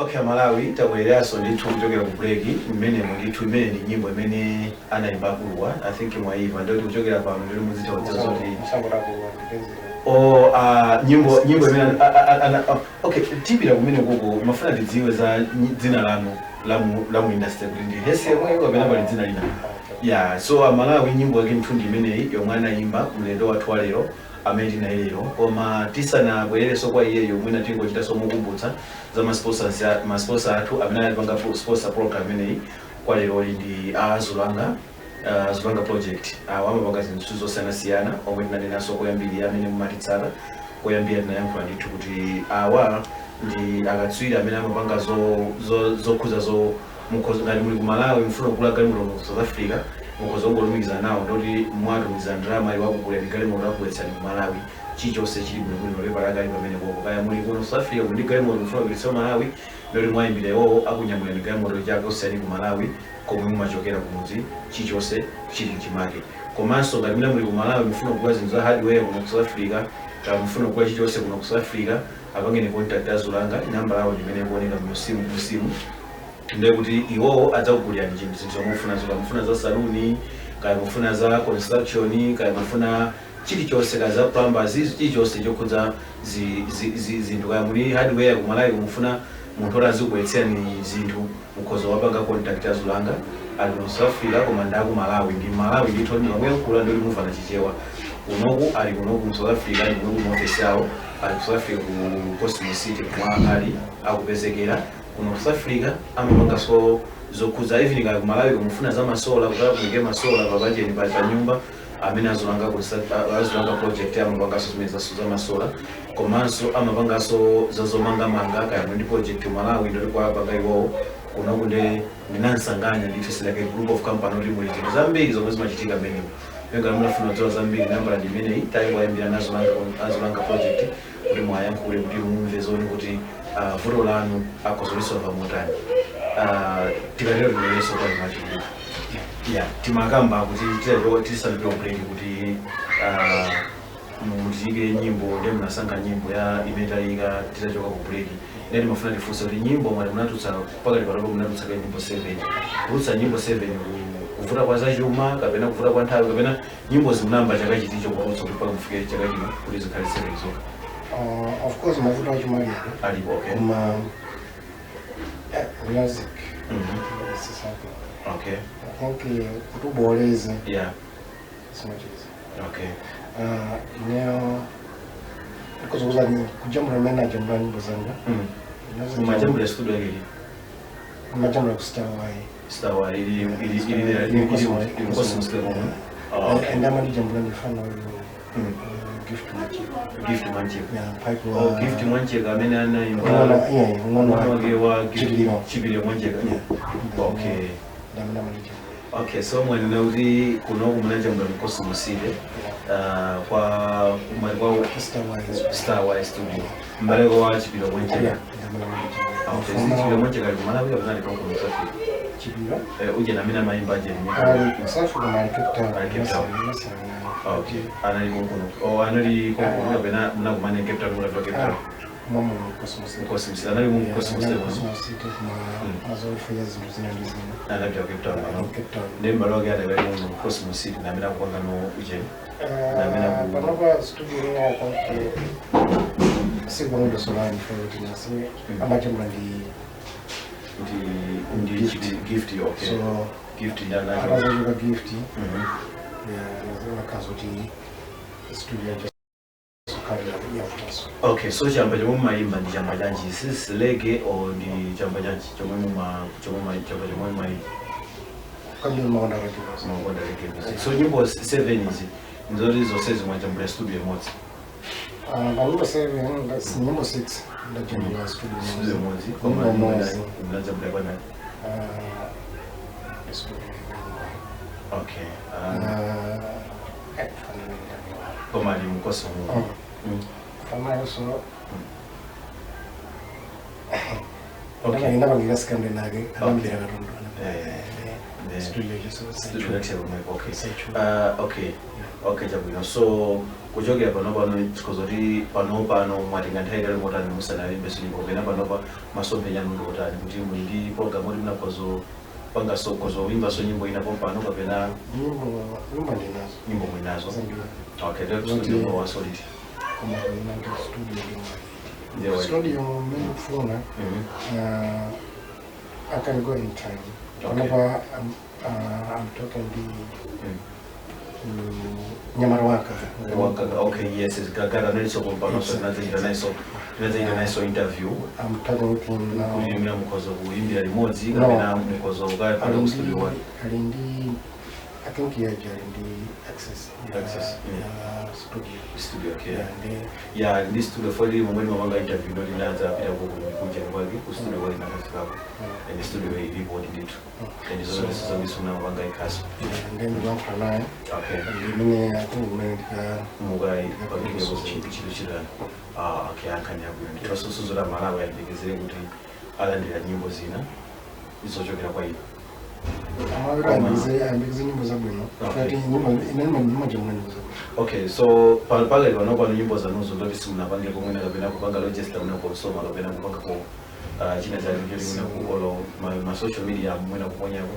S2: Okay, Malawi, tabwereranso ndithu kuchokera ku break mmenemo. Ndithu imene ndi nyimbo imene anayimba akuluwa. I think mwaiva. Ndoti kuchokera pano ndili muzitha kudziwa zoti o nyimbo imene okay, tipita kumene kuko. Mafuna tidziwe za dzina lanu la mu industry kuti ndi Hesi yemweyo kapena pali dzina lina? Yeah, so Amalawi, nyimbo yake ndithu ndi imeneyi yomwe anayimba mlendo wathu wa lero amene tinaye lero. Koma tisanabwererenso kwa iyeyo, mwina tingochitanso mokumbutsa za ma sponsors athu amene anapanga sponsor program imeneyi kwa leroli ndi Azulanga, Zulanga Project. Amapanga zinthu zosiyanasiyana omwe tinanenanso koyambirira. Amene mumatitsata koyambira, tinayankhula ndithu kuti awa ndi akatswiri amene amapanga zokhuza zo mukhoza ngati muli ku Malawi, mufuna kugula galimoto ku South Africa, mukhoza kungolumikiza nawo, ndoti mwatumiza ndalama, iwo akugulani galimoto, akubweretsani ku Malawi, chilichonse chili bwinobwino, mapepala akali pamene popo. Kaya muli kuno South Africa, muli ndi galimoto, mufuna kupititsa Malawi, ndoti mwayimbira iwowo, akunyamulani galimoto chake osiyani ku Malawi komwe mumachokera kumudzi, chilichonse chili chimake. Komanso ngati muna muli ku Malawi, mufuna kugula zinthu za hardware kuno ku South Africa, kaya mufuna kugula chilichonse kuno ku South Africa, apangeni contact Azulanga. Namba lawo ndimene ikuoneka musimu, ndiye kuti iwowo adzakugulirani chinthu, zinthu zomwe mufunazo, kaya mufuna za saluni, kaya mufuna za construction, kaya mufuna chilichonse, kaya za plumbers, chilichonse chokhudza zinthu, kaya muli hardware ku Malawi, mufuna munthu oti azikubweretserani zinthu, mukhoza wapanga contact Azulanga. Ali ku South Africa koma ndaku Malawi, ndi Malawi ndithu. Mukamwe ndoti mumvana Chichewa kunoku, ali kunoku mu South Africa, ali kunoku mu office yawo, ali ku South Africa ku Cosmo City kumwa ali akupezekera kuno ku South Africa. Amapanganso zokhuza even kaya ku Malawi kumufuna za ma solar, kutala kuyike ma solar papacheni pa nyumba, amene Azulanga Azulanga Project amapanganso zimene zaso za ma solar. Komanso amapanganso za zomangamanga, kaya muli ndi project Malawi, ndoti kwapanga iwowo kunoku. Nde ndinansanganya ndithu, like a group of company kuti muli zinthu zambiri zomwe zimachitika mmenemo. Ngati munafuna kudziwa zambiri, nambala ndi imeneyi tayikuwayimbira Nazolanga Project kuti mwayankhule, kuti mumve zoni kuti vuto lanu akhoza motani. Tikatero tilereso kwa imachikuti ya timakamba kuti tisanapita break kuti mutiyike nyimbo, ndiye munasankha nyimbo ya imene tayika titachoka ku break. Ndiye timafuna tifunse kuti nyimbo mwati munatutsa pakati panopo, munatutsa ka nyimbo 7. Kututsa nyimbo 7, kuvuta kwa zachuma kapena kuvuta kwa nthawi, kapena nyimbo zimunamba chaka chiticho kututsa kuti mpaka mufike chaka chino kuti zikhale 7 zokha?
S3: Of course mavuto achuma alipo.
S2: Alipo, okay.
S3: Koma music is something I think kuti uboleze it's not easy. Ineyo ndikuzokuza kujambula mmene ajambula nyimbo zanga.
S2: Mumajambula studio yake?
S3: Majambula ku Star Y.
S2: Star ili ili Cosmos Level. Oh, okay.
S3: And amandijambula ndifana uyu Gift Machiko.
S2: Gift Mwancheka.
S3: Yeah, pipe.
S2: Oh, Gift Mwancheka amene anaimba.
S3: Mwana, yeah, mwana.
S2: Mwana wake wa Gift.
S3: Chipiliro.
S2: Chipiliro Mwancheka.
S3: Yeah.
S2: Okay.
S3: Ndamene amandijambula.
S2: Okay, so mwanena kuti kunoku munajambula mu Cosmos City kwa kwa
S3: Star Y.
S2: Star Y Studio, mbaleko wa Chipiliro Mwancheka.
S3: Yeah, ndamene amandijambula.
S2: Okay, si Chipiliro Mwancheka ali ku Malawi kapena ali konko mu South Africa?
S3: Chipiliro
S2: Uje namene amayimba je?
S3: Ali ku South Africa, ali Cape Town.
S2: Ali Cape Town.
S3: Nasana.
S2: Okay, anali konkuno? Oh, anali konkuno kapena munakumana in Cape Town, munapita Cape Town?
S3: Mama mu Cosmos City.
S2: Cosmos City, anali mu Cosmos City.
S3: Cosmos City kuma azofanya zinthu zina ndi zina.
S2: Anapita Cape Town pano?
S3: Cape Town.
S2: Ndi m'bale wake adakali muno mu Cosmos City namene akupanga no uje namene
S3: Panopa studio yawo sikunodosolani kuti nasi amajambula ndi
S2: ndi Gift. Okay.
S3: So
S2: Gift ndi anacho.
S3: Akazochoka Gift, nakhaza kuti studio yacho sokhalira yavutanso.
S2: Okay, so chamba chomwe mumayimba ndi chamba chanji? Si reggae or ndi chamba chanji chomwe muma chomwe chamba chomwe mumayimba?
S3: Kwambiri makonda reggae.
S2: Mumakonda reggae music. So nyimbo 7 izi nzoti zonse zimwajambula studio imodzi?
S3: Pa nyimbo 7, nyimbo 6 ndajambula studio.
S2: Studio imodzi.
S3: Nyimbo
S2: Koma
S3: imodzi.
S2: munajambula kwanani?
S3: Studio.
S2: Okay, koma ali mkosi mu
S3: Fanayo. Ndapangika sikande nake anambira katundu.
S2: The
S3: Studio
S2: studio yake pomwepo, okay.
S3: Saichu.
S2: Okay, chabwino. So kuchokera pano pano, chikozoti pano pano mwatenga nthawi itali motani musanalembeso nyimbo, kapena panopa masomphenya anu ndi otani, kuti muli ndi program oti mnakhozo pangaso kozoimbaso nyimbo ina pompano kapena?
S3: Nyimbo ndinazo.
S2: Nyimbo mwinazo?
S3: Zambiri.
S2: Okay, lero studio mwa solid.
S3: Koma ina ndi studio.
S2: Ndiyo.
S3: Studio mmene kufuna. I can go in time. Panopa I'm talking ndi Nyamara Waka.
S2: Waka, okay, yes, Gagara naliso pompano, so tinadzachita nayenso interview.
S3: I'm talking with him now.
S2: Kuti mina mukhoza kuimbira limodzi
S3: No.
S2: kapena mukhoza kukapanga ku studio one?
S3: Ali ndi, I think yaja ali ndi access ya,
S2: Access,
S3: ya studio.
S2: Studio, okay.
S3: Yeah, ndi
S2: Yeah, ndi studio foli momwe ndimapanga interview ndoti ndadza apita kuja kwake, ku studio kwake, nakafikako and studio ilipo ndithu and zonse zambiri munamapanga ikhaso.
S3: Yeah, ndi ndikuyankhula naye.
S2: Okay.
S3: Ndimene I think kumene ndika
S2: Mukai pamene ah, okay, ankhani yabwino ndithu. Asusuzo Malawi ayembekezere kuti alandira nyimbo zina zochokera kwa inu.
S3: Amawira ayembekeze nyimbo zabwino.
S2: Okay.
S3: Kati nyimbo ine ndimajamula nyimbo zabwino.
S2: Okay, so pakali pano pano nyimbo zanuzo ndoti simunapange komwena kapena kupanga register mwina kosoma kapena kupanga ko china chake choti mwina kuolo ma social media mwina kuponyako?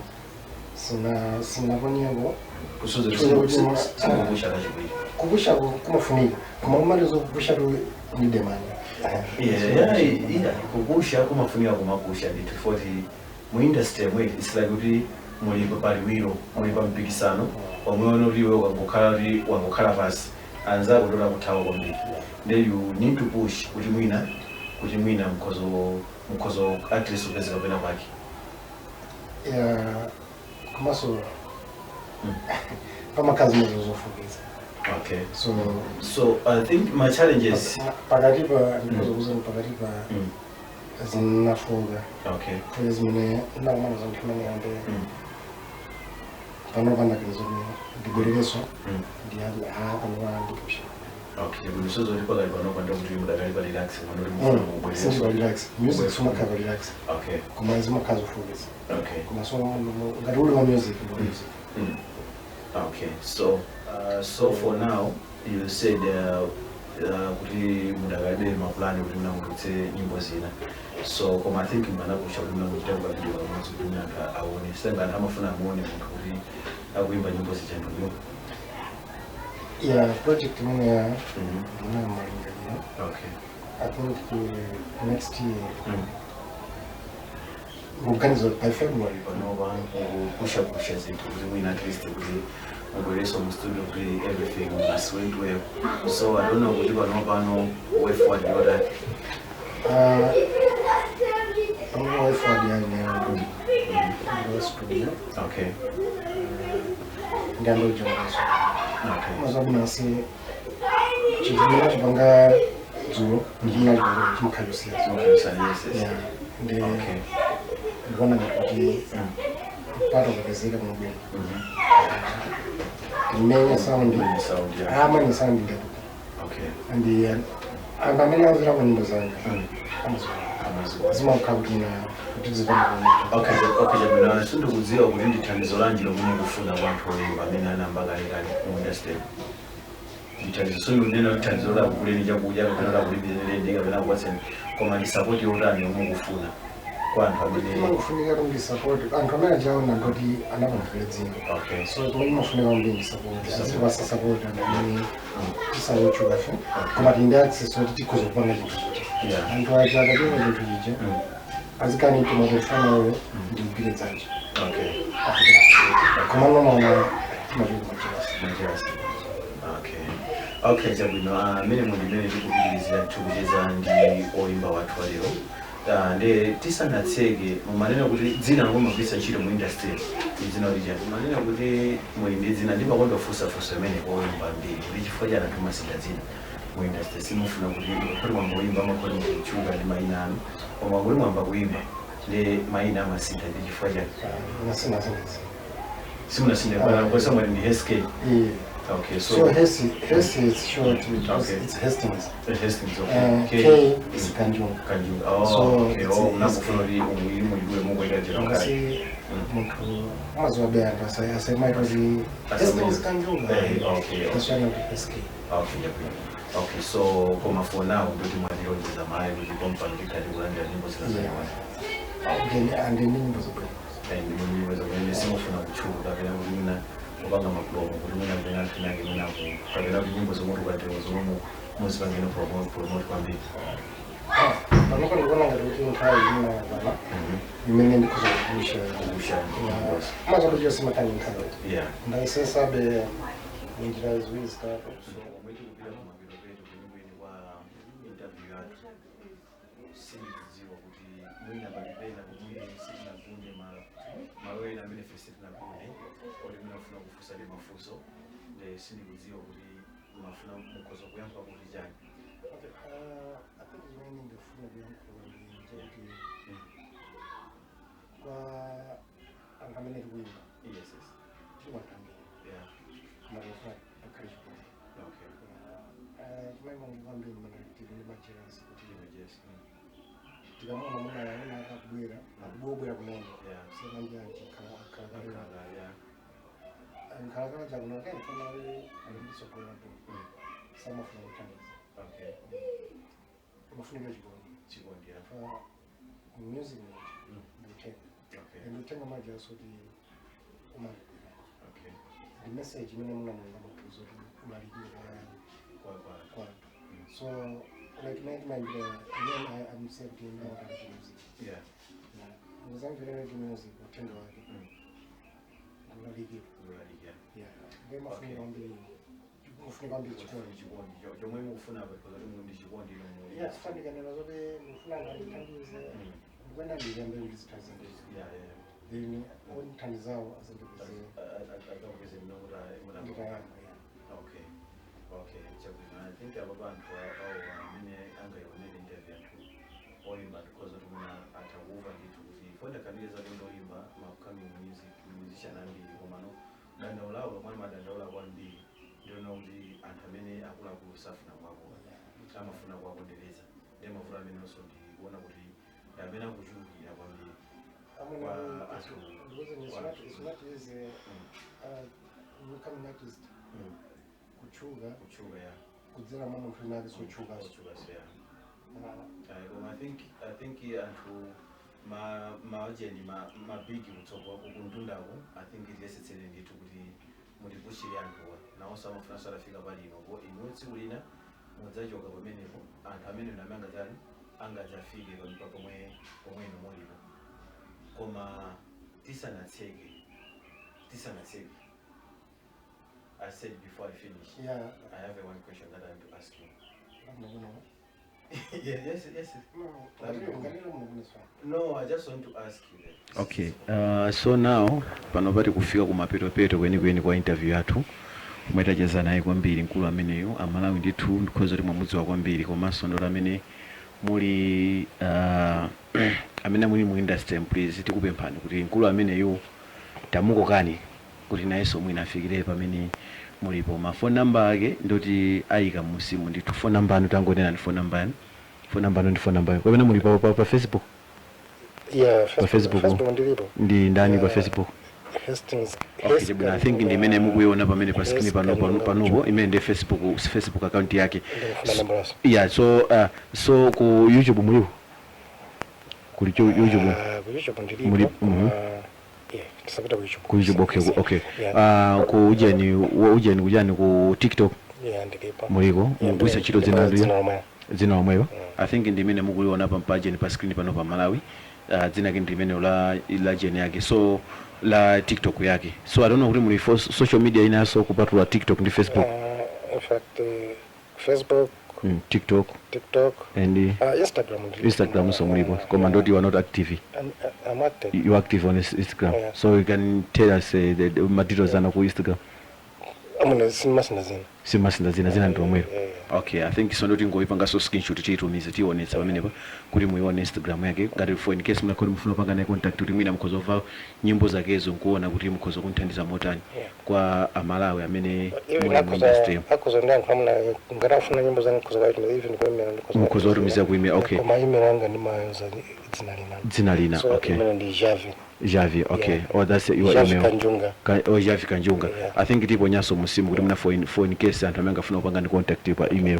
S3: Sinaponyako.
S2: Kusuza simukupusha kachikwiri?
S3: Kupusha kumafunika, koma kumaliza kupusha tu ndide mani.
S2: Yeah, kupusha kumafunika, kumapusha ndithu, foti mu industry mwe it's like kuti muli paliwiro, muli pa mpikisano omwe ono kuti iwe wangokhala kuti wangokhala pasi, anzako ndoda kuthawa kwambiri. Then you need to push kuti mwina mkhozo at least upezeka pena pake.
S3: Yeah, komanso pamakazi mezo zofukiza.
S2: Okay.
S3: So
S2: So I think my challenges
S3: pakati pa ndikuzokuza pakati pa zinafuka.
S2: Okay.
S3: Zimene ndakumana zanthu imene yambe pano pandakaniza ndibwerereso ndiyambe ha panopa ndipusha.
S2: Okay, bwino. So zoti pakali panopa ndakuti mudakali pa relax manoti mufuna mubwerereso?
S3: Sindipa relax, music sumakhala pa relax.
S2: Okay.
S3: Koma zimakhala zofukiza.
S2: Okay.
S3: Koma so ngati uli wa music ndi music.
S2: Okay, so for now you said kuti mudakalibe mapulani kuti munangotutse nyimbo zina, so koma I think manakusha kuti munangochita ka video kamodzi kuti mwina anthu aone, senga anthu amafuna amuone munthu kuti akuimba nyimbo zija ndiyo.
S3: Yeah, project imene ya ndinamalingaliro.
S2: Okay.
S3: I think next year muganizo by February.
S2: Panopa kupusha zinthu kuti mwina at least kuti mubwereso mu studio kuti everything must went well. So I don't know kuti pano pano way forward yotani?
S3: Panopa way forward yayineyo ndo studio.
S2: Okay.
S3: Ndiyambe kujamulaso.
S2: Okay.
S3: Mazabunasi chinthu chimene achipanga dzulo ndi chimene achipanga chimakhala chosiyana.
S2: Okay, yes.
S3: Yeah, ndi
S2: Okay.
S3: ndikuona ngati kuti mpata ukapezeka kuno bwino ndimenya sound.
S2: Menya sound, yeah.
S3: Amanya sound ndakuti
S2: Okay.
S3: and anthu amene amvera nyimbo zanga amaziona.
S2: Amaziona.
S3: Zimakhala kuti na kuti zipanga.
S2: Okay, chabwino. Sindikudziwa kuti ndi thandizo lanji lomwe mukufuna kwa anthu oyimba amene anayamba kalekale mu industry. Ndithandizo, sindinena kuti thandizo lakukuleni chakudya kapena lakulipireni kapena kupatseni, koma ndi support yotani yomwe mukufuna kwa anthu amene?
S3: Imangofunika kuti support anthu amene achaona ndoti anapangikira dzina.
S2: Okay.
S3: So chimene chimafunika kwambiri ndi support, azipasa support anthu amene tisanochuka fe, koma tili ndi access kuti tikhoza kupanga chinthu chija.
S2: Yeah.
S3: Anthu aja akatenga chinthu chija azikani mtima kuti fanayo ndikugwire dzanja.
S2: Okay.
S3: Koma nomaona timachoka machasi.
S2: Machasi. Okay, chabwino. Amene mundimene tikupitirizira tikucheza ndi oyimba wathu walero. Nde tisanatseke, mumanena kuti dzina lomwe mumagwiritsa ntchito mu industry ndi dzina kuti chani? Mumanena kuti muli ndi dzina. Ndimakonda kufunsafunsa imene oyimba mbiri kuti chifukwa chani anthu masintha dzina mu industry? Simufuna kuti kuti mwamboyimba amakhoti mukutchuka ndi mayina anu, koma kuti mwamba kuimba ndi mayina amasintha, ndi chifukwa chani?
S3: Nasinasindezi.
S2: Simunasintha kwesa mwati ndi SK?
S3: Iye.
S2: Okay, so,
S3: So Hesi is short because
S2: Okay.
S3: it's Hastings.
S2: Hastings, okay.
S3: K is Kanjunga.
S2: Kanjunga. Oh,
S3: So
S2: okay.
S3: it's
S2: Oh,
S3: a
S2: mnakufuna kuti umuyimwe mungoita njira kale.
S3: Ngasi munthu amaziwa anthu asemaita kuti Hastings Kanjunga.
S2: Eh, okay.
S3: That's why not SK.
S2: Okay, chabwino. Okay, so koma for now ndoti mwatilonjeza mayi kuti kompani tikhati kulandira nyimbo zina
S3: Yeah.
S2: zaiwani.
S3: Then and then nyimbo zobwino.
S2: And nyimbo zomwe simufuna kutchuka kapena kuti mwina kupanga ma promo kuti mwina kapena anthu ena ake mwina kapena kuti nyimbo zomwe tikatero zomwe muzipangeno promote kwambiri.
S3: Panopo ndikuona ngati kuti nthawi imene imene ndikhoza kupusha.
S2: Kupusha nyimbozo.
S3: Mazoto chonse matani nthawi. Ndayisesabe munjira ziwiri zitatu.
S2: So omwe tikupita kumapeto kwenikweni kwa interview yathu, sindikudziwa kuti mwina palipena pomwe sitinagunde malo ena amene ife sitinagunde oti mwina ufuna kufunsa ndi mafunso, nde sindikudziwa kuti mafuna mukhoza kuyankha kuti chani.
S3: Okay, I think zimene ndifuna kuyankhula ndi zokuti kwa anthu amene tikuyimba
S2: Yes.
S3: tili anthu ambiri, koma tikufuna pakhale chikondi. Chimene mangi kwambiri mana tili ndi ma jealous kuti tikamona muna amene akubwera akubwera kumene semanjanji akhalakale
S2: Akhala, yeah.
S3: nkhalakala chakuno kefuna ali nditsogola po samafuna kuthandiza. Imafunika chikondi.
S2: Chikondi, yeah.
S3: Fa music muja ndikutenga and utenga majaso kuti umalikira ndi message imene munamuza munthu zoti umalikira
S2: Kwa kwa
S3: kwa anthu. So like mene timayimbira then I'm saying kuti ndawataka music. Muzamvera reggae music, uthenga wake ndikulalikira.
S2: Kulalikira.
S3: Yeah, ndiye mafunika kwambiri, mafunika kwambiri chikondi.
S2: Chikondi chomwe mukufuna apa because kuti ndi chikondi ino mu
S3: Yeah, sifandikanena zoti ndifuna ngandithandize, ndikuenda ndiyambe kuti zithandize, then ondithandizawo azandipeze.
S2: Adzakupeze mna kuti muna
S3: Nditayamba, yeah.
S2: Okay, chabwino. I think apa anthu awo amene angayionere interview anthu oyimba because kuti muna atha kuva ndithu kuti fonda khandiye zake ndoyimba ma upcoming music musician ambiri, komano dandaulawo lomwe amadandaula kwambiri ndiona kuti anthu amene akuluakulu safuna kuwakoka, amafuna kuwakondereza, ndiye mavuto amenenso ndikuona kuti ndi amene akuchulukira kwambiri.
S3: Amuna because it's not easy upcoming artist kutchuka
S2: kutchuka, yeah.
S3: kudzera mwa munthu ina ake sotchukaso.
S2: Kutchukaso, yeah. Ayi, koma I think anthu ma maojeni ma big kutsogolo kuntundako, I think tiyesetsere ndithu kuti mutipushire anthuwa nawonso amafunanso atafika palino po inu tsiku lina mudzachoka pamenepo anthu amene nami angadzani angadzafike pa pomwe inu mulipo. Koma tisanatseke, I said before I finish, I have a one question that I want to ask you.
S3: Muno.
S2: Yeah, yes.
S3: No, ngalilo muno is fine.
S2: No, I just want to ask you that. Okay, so now pano pati kufika kumapetopeto kwenikweni kwa interview yathu kumwe tacheza naye kwambiri mkulu ameneyo. Amalawi ndithu ndikhoza kuti mwamudziwa kwambiri, komanso ndoti amene muli amene muli mu industry, please tikupemphani kuti mkulu ameneyu tamukokani kuti nayenso mwina afikire pamene mulipo. Ma phone number ake ndoti ayika musimu ndithu. Phone number anu, tangonena ndi phone number yanu, phone number anu ndi phone number yanu kapena muli pa Facebook?
S3: Yeah.
S2: Pa Facebook.
S3: Facebook ndilipo.
S2: Ndi ndani pa Facebook?
S3: Hastings.
S2: Okay, chabwino. I think ndi imene mukuiona pamene pa screen pano panopo, imene ndi Facebook account yake.
S3: Ndikufuna namba yaso.
S2: Yeah, so ku YouTube mulipo? Kuli YouTube?
S3: Ku YouTube ndilipo. Yeah, tisapita ku YouTube.
S2: Ku YouTube, okay.
S3: Yeah.
S2: Ku ujeni ujeni kujani ku TikTok?
S3: Yeah, ndilipo.
S2: Muliko?
S3: Yeah,
S2: Mugwisa ntchito dzina
S3: dzina lomwe.
S2: Dzina lomweyo. I think ndi imene mukuiona pa pajeni pa screen pano pa Malawi. Dzina ke ndi limene la jeni yake, so la TikTok yake. So I don't know kuti muli for social media inanso kupatula TikTok ndi Facebook?
S3: In fact, Facebook,
S2: TikTok,
S3: TikTok,
S2: and
S3: Instagram ndilipo.
S2: Instagram so mulipo, koma ndoti you are not active?
S3: I'm active.
S2: You active on Instagram?
S3: Yeah.
S2: So you can tell us the ma details anu ku Instagram.
S3: Amuna simasina zina.
S2: Simasintha zina, zina ndi lomwelo.
S3: Eh.
S2: Okay, I think so ndoti ngoipangaso screenshot, tiyitumize, tionetsa pamenepa kuti muione Instagram yake, ngati for in case munakhoti mufuna kupanga naye contact, kuti mwina mukhoza kumva nyimbo zakezo nkuona kuti mukhoza kunthandiza motani
S3: Yeah.
S2: kwa Amalawi amene
S3: Even
S2: muli mu industry.
S3: Akhoza ndi anthu amuna ngati afuna nyimbo zanga nkhoza kuitumiza, even ku email ndikhoza.
S2: Mukhoza kutumiza ku email, okay.
S3: Koma email anga ndimayuza dzina lina.
S2: Dzina lina.
S3: So
S2: Okay.
S3: email ndi Javi.
S2: Javi, okay.
S3: Yeah.
S2: Oh, that's your
S3: Javi
S2: email.
S3: Kanjunga.
S2: Oh, Javi Kanjunga.
S3: Yeah.
S2: I think tiponyanso musimu kuti muna for in case anthu amene angafuna kupanga ndi contact pa email.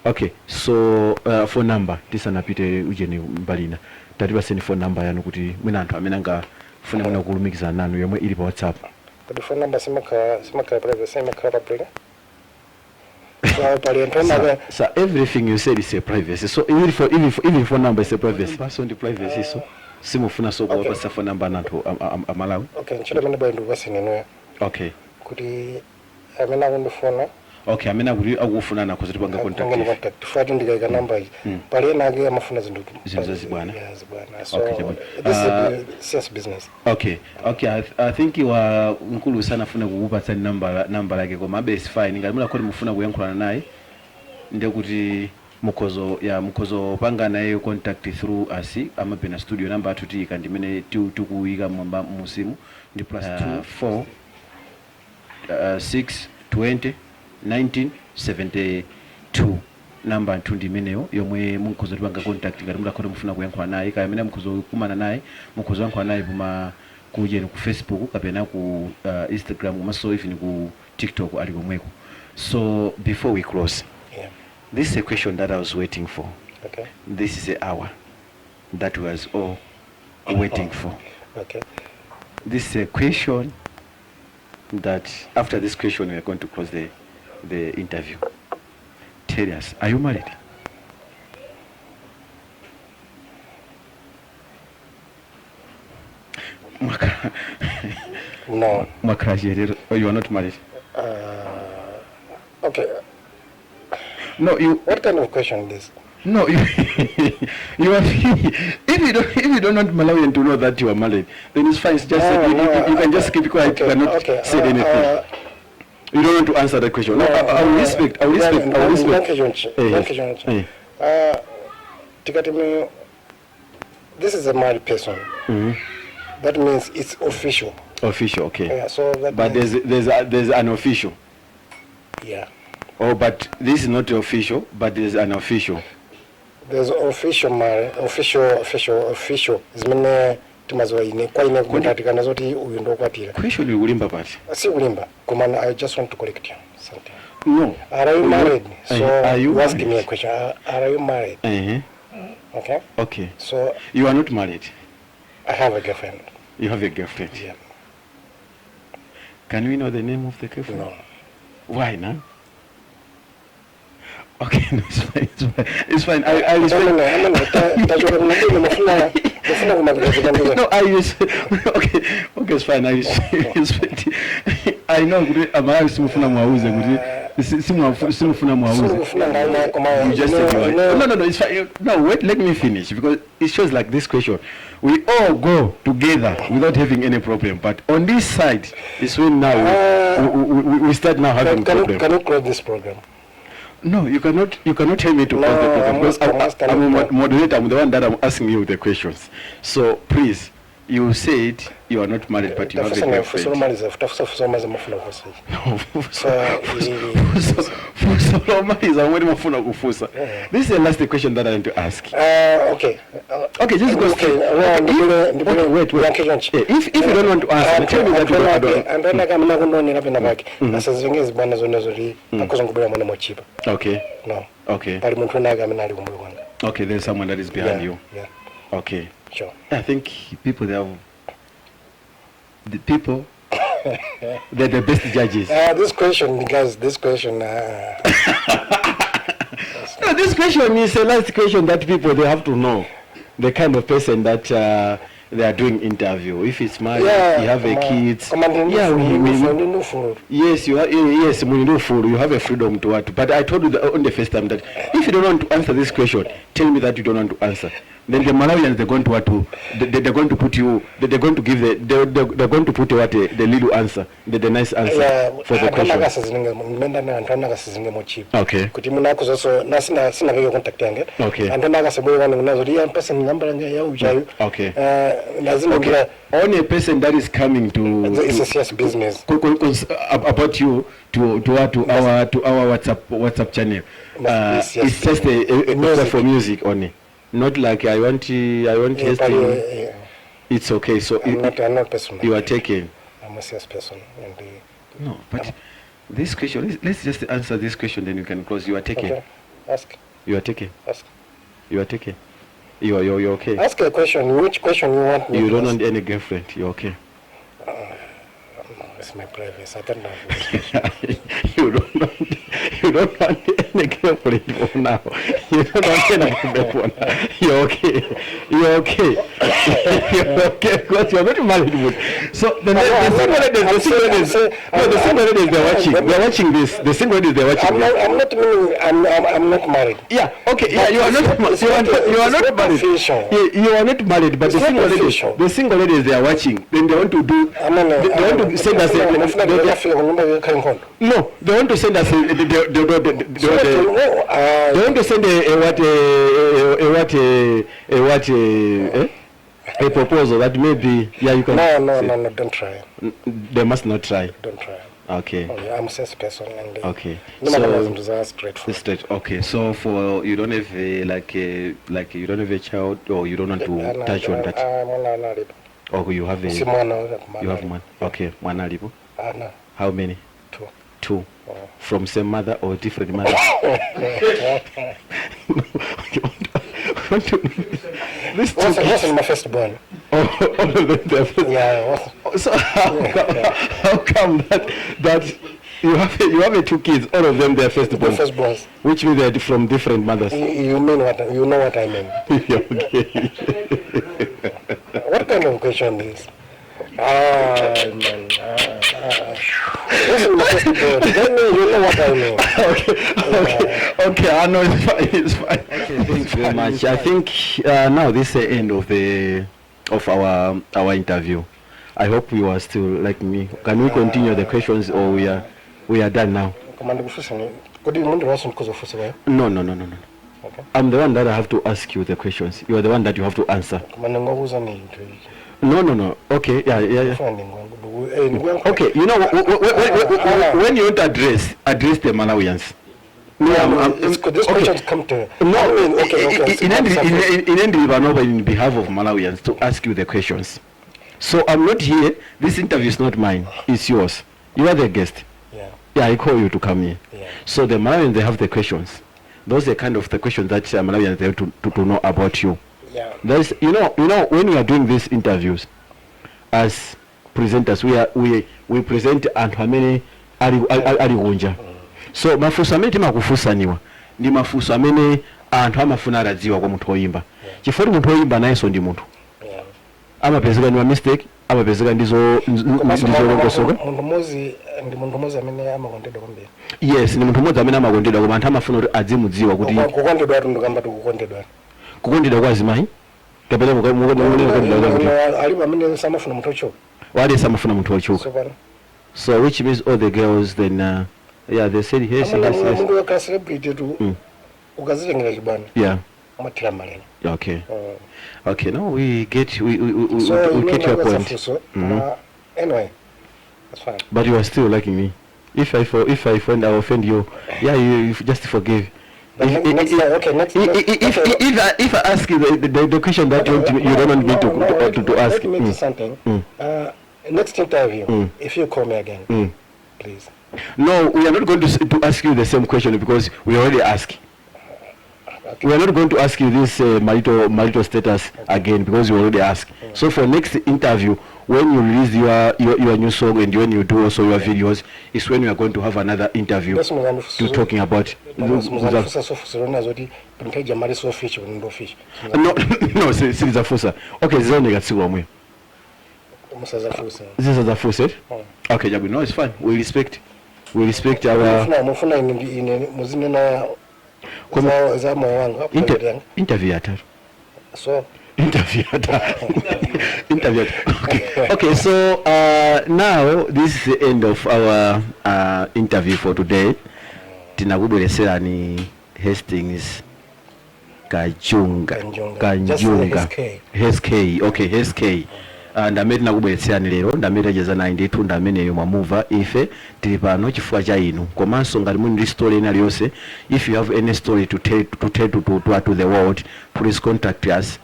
S2: Okay, so phone number, tisanapite ujeni mbalina, tatipaseni phone number yanu kuti mwina anthu amene angafune mwina kulumikizana nanu, yomwe ili pa WhatsApp.
S3: Kodi phone number simakhala private, simakhala public? So pali anthu ena
S2: So everything you said is a privacy. So even phone number is a privacy. So ndi privacy, so simufuna so kuwapasa phone number na anthu Amalawi.
S3: Okay, ntchito imene bwayi ndikupaseni inuyo
S2: Okay.
S3: kuti amene akundifuna
S2: Okay, amene akuti akufunana akhoza tipanga contact.
S3: akungani contact fati ndikayika namba iyi, pali ena ake amafuna zinthu
S2: Zinthu zazibwana.
S3: Yeah, zibwana. So
S2: Okay, chabwino.
S3: this is a serious business.
S2: Okay, I think wa mkulu sanafune kukupatsani namba lake, koma abe is fine. Ngati mulakhoti mufuna kuyankhulana naye, ndekuti mukhozo ya mukhozo panga naye contact through us Amabena Studio. Namba athu tiyika ndimene tikuyika mwamba musimu, ndi +2 4 6 20 19 72. Namba nthu ndi imeneyo yomwe mukhoza tipanga contact ngati mulakhoti mufuna kuyankhula naye, kaya amene mukhoza kukumana naye, mukhoza kuyankhula naye kuma kujeni ku Facebook kapena ku Instagram, komanso even ku TikTok ali komweko. So before we close, this is a question that I was waiting for. This is the hour that we was all waiting for. This is a question that after this question we are going to close the interview. Tell us, are you married?
S3: No.
S2: Mwakrasherero. Oh, you are not married.
S3: Okay.
S2: No, you
S3: What kind of question is this?
S2: No, you are, if you don't want Malawian to know that you are married, then it's fine. It's just
S3: No,
S2: you,
S3: no,
S2: you can just keep quiet.
S3: Okay,
S2: You cannot say anything. You don't want to answer the question. No, I will respect. I will respect. I will respect.
S3: Danke. Tikati this is a married person. That means it's official.
S2: Official, okay.
S3: Yeah, so that
S2: But
S3: means,
S2: there's an official.
S3: Yeah.
S2: Oh, but this is not official, but there's an official.
S3: There's official marriage, official, official, official. Zimene timaziwa ine kwa ine kundatikana zoti uyu ndokwatira.
S2: Question ikulimba pati.
S3: Sikulimba. Koma I just want to correct you something.
S2: No.
S3: Are you married? So
S2: Are you
S3: you ask me a
S2: married?
S3: question. Are you married?
S2: Uh-huh.
S3: Okay.
S2: Okay.
S3: So
S2: You are not married.
S3: I have a girlfriend.
S2: You have a girlfriend.
S3: Yeah.
S2: Can we know the name of the girlfriend?
S3: No.
S2: Why now? Okay, no, it's fine. It's fine. It's fine. I respect.
S3: Amene tachoka kunabwino mafuna mafuna kumapita.
S2: No, I respect. Okay, it's fine. I respect. I know kuti Amalawi simufuna mwauze kuti simufuna mwauze.
S3: Simufuna ngaina koma
S2: You just said you are. No, it's fine. No, wait, let me finish, because it shows like this question. We all go together without having any problem. But on this side, it's when now we start now having problem.
S3: Can you close this program?
S2: No, you cannot. You cannot tell me to
S3: No,
S2: close the program
S3: I'm
S2: because
S3: asking-
S2: I'm a moderator. I'm the one that I'm asking you the questions. So please, you said you are not married, but you have a girlfriend.
S3: Tafusa tafusa fusa mazi mafuna kufusa.
S2: No,
S3: So,
S2: fusa lomaliza omwe ndimafuna kufusa. This is the last question that I want to ask.
S3: Okay.
S2: Okay, just go
S3: Okay,
S2: straight.
S3: no,
S2: Okay,
S3: ndibule
S2: okay, wait, wait.
S3: yankhe chonchi.
S2: Yeah, if you don't want to answer, tell me that you don't. I don't.
S3: Anthu ena akamene akundionera pena pake asazitengeze zibwana zone zoti akhoza ngubwera mwana mochipa.
S2: Okay,
S3: No.
S2: okay,
S3: Pali munthu ena ake amene ali kumbuyo kwanga.
S2: Okay. There's someone that is behind
S3: Yeah,
S2: you.
S3: yeah.
S2: Okay.
S3: Sure.
S2: I think people, they have the people, they're the best judges.
S3: This question, guys, this question.
S2: No, this question is the last question that people, they have to know the kind of person that they are doing interview. If it's married, you have a kids.
S3: Koma ndi
S2: Yeah,
S3: ndi ufulu.
S2: Yes, you are, yes, muli ndi ufulu, you have a freedom to what. But I told you on the first time that if you don't want to answer this question, tell me that you don't want to answer. Then the Malawians, they're going to what to they're going to put you they're going to give the they're going to put what the little answer, the nice answer for the
S3: Anthu
S2: question.
S3: anakasizinge mmene anthu anakasizinge mochipa kuti munakuzonso nasina sinapeke contact yange. Anthu anakasabwera kanu kunazo kuti iya mpase namba yange ya uchayo. Nazimbira.
S2: Only a person that is coming to
S3: It's a serious business.
S2: About you to our to our to our WhatsApp channel.
S3: Must be serious
S2: It's just a
S3: music.
S2: For music only, not like I want
S3: Yeah, but,
S2: testing.
S3: yeah.
S2: It's okay. So
S3: I'm not person.
S2: You are taken.
S3: I'm a serious person and
S2: No, but this question. Let's just answer this question, then you can close. You are taken.
S3: Okay. Ask.
S2: You are taken.
S3: Ask.
S2: You are taken. You're okay.
S3: Ask a question. Which question you want me
S2: You
S3: to
S2: don't
S3: ask?
S2: want any girlfriend. You're okay.
S3: No, it's my privacy. I don't know.
S2: You don't want any girlfriend for now. You don't want any girlfriend for now. You're okay. You're okay. You're okay because you're not married. But so the single ladies, the single ladies, no, the single ladies, they're watching. They're watching this. The single ladies, they're watching
S3: I'm
S2: this.
S3: not, I'm not meaning I'm not married.
S2: Yeah. Okay. Yeah.
S3: But
S2: You are not.
S3: it's
S2: You are
S3: not-
S2: you are
S3: it's
S2: not
S3: not
S2: married.
S3: official.
S2: Yeah, you are not married, but
S3: It's
S2: the
S3: not
S2: single ladies,
S3: official.
S2: the single ladies, they are watching. Then they want to do. They want to send us.
S3: Afika kunyumba yokhale nkhondo.
S2: No, they want to send us. They want to send a what a what a what a, eh? A proposal that maybe, yeah, you can.
S3: No,
S2: say.
S3: no, don't try.
S2: They must not try.
S3: Don't try.
S2: Okay.
S3: Oh, yeah, I'm a serious person and
S2: So
S3: zinthu za straightforward.
S2: Straight. Okay. So for you don't have a, like a like you don't have a child or you don't want to touch on that.
S3: Mwana analipo.
S2: Or you have
S3: Si
S2: a
S3: mwana.
S2: You have one. Okay. Mwana alipo.
S3: Ana.
S2: How many?
S3: Two.
S2: Two.
S3: Oh.
S2: From same mother or different mother? This two
S3: What's my first born?
S2: All of them, they're first.
S3: Yeah.
S2: So how come that you have a two kids, all of them, they're firstborn,
S3: The firstborns.
S2: which means they're from different mothers.
S3: You mean what? You know what I mean.
S2: Yeah, okay.
S3: What kind of question is? Ah, man. Ah, ah. This is my firstborn. Then you know what I mean.
S2: Okay. I know it's fine. It's fine. Okay, thank you very much. I think now this is the end of our interview. I hope you are still like me. Can we continue the questions or we are done now?
S3: Koma ndikufunsa ni kodi mundu wonse ndikuzofunsa wewe?
S2: No.
S3: Okay.
S2: I'm the one that I have to ask you the questions. You are the one that you have to answer.
S3: Koma ndingokuuza ni inthu ichi.
S2: No. Okay, yeah.
S3: Funa ndikuyankhula.
S2: Okay, you know, when you want to address the Malawians. Me,
S3: This
S2: okay.
S3: questions come to
S2: No,
S3: I mean, okay.
S2: In in behalf of Malawians to ask you the questions. So I'm not here. This interview is not mine. It's yours. You are the guest. Yeah, I call you to come here. So the Malawians, they have the questions. Those are kind of the questions that Malawians, they have to know about you. There's, when we are doing these interviews, as presenters, we present anthu amene ali kunja. So mafunso amene timakufunsaniwa ndi mafunso amene anthu amafuna atadziwa kwa munthu woyimba. Chifukwa munthu woyimba nayenso ndi munthu. Amapezeka ndi ma mistake, amapezeka ndi
S3: Komanso
S2: zolongosoka.
S3: Munthu mmodzi ndi munthu mmodzi amene amakondedwa kwambiri.
S2: Yes, ndi munthu mmodzi amene amakondedwa, koma anthu amafuna kuti adzimudziwa kuti
S3: Kukondedwa atu ndikamba tikukondedwa.
S2: Kukondedwa kwa azimayi kapena kukondedwa kwa kuti
S3: Alipo amene samafuna munthu ochuka.
S2: Wale samafuna munthu wochuka.
S3: So pano
S2: So which means all the girls then, yeah, they said yes.
S3: Munthu wakhala celebrity tu ukazitengera chibwana umathira malere.
S2: Okay. Okay, now we get we,
S3: So
S2: we
S3: you
S2: get your
S3: know
S2: point.
S3: Funso. Anyway, that's fine.
S2: But you are still liking me. If I offend you, yeah, you just forgive.
S3: But next time, okay, next,
S2: If
S3: okay.
S2: if I ask you the question that you, want me, you don't want me to
S3: No,
S2: to,
S3: let
S2: to ask.
S3: Let me do something. Next interview, if you call me again, please.
S2: No, we are not going to ask you the same question because we already asked.
S3: Okay.
S2: We are not going to ask you this marital status again because we already asked. So for next interview, when you release your new song and when you do also your videos, is when we are going to have another interview
S3: Basi
S2: to talking about.
S3: Muzandifunsa sofunso lona zoti mpheja mali sofishi kuti ndofishi.
S2: No, silizafusa. Okay, zioneka tsiku lomwe.
S3: Musazafunsa.
S2: Zisazafusa. Okay, Jabu, no, it's fine. We respect our
S3: Mufuna ine muzinena za moyo wanga, private yanga.
S2: Interview yatatu.
S3: So
S2: Interview. Interview. Okay. Okay, so now this is the end of our interview for today. Tinakubwereserani Hastings Kajunga.
S3: Kanjunga. Just
S2: Kanjunga.
S3: SK.
S2: SK. Okay, SK. Ndamene tinakubweretserani lero, ndamene tacheza naye ndithu, ndameneyo mwamuva. Ife tili pano chifukwa cha inu, komanso ngati muli ndi story ina iliyonse, if you have any story to tell to the world, please contact us.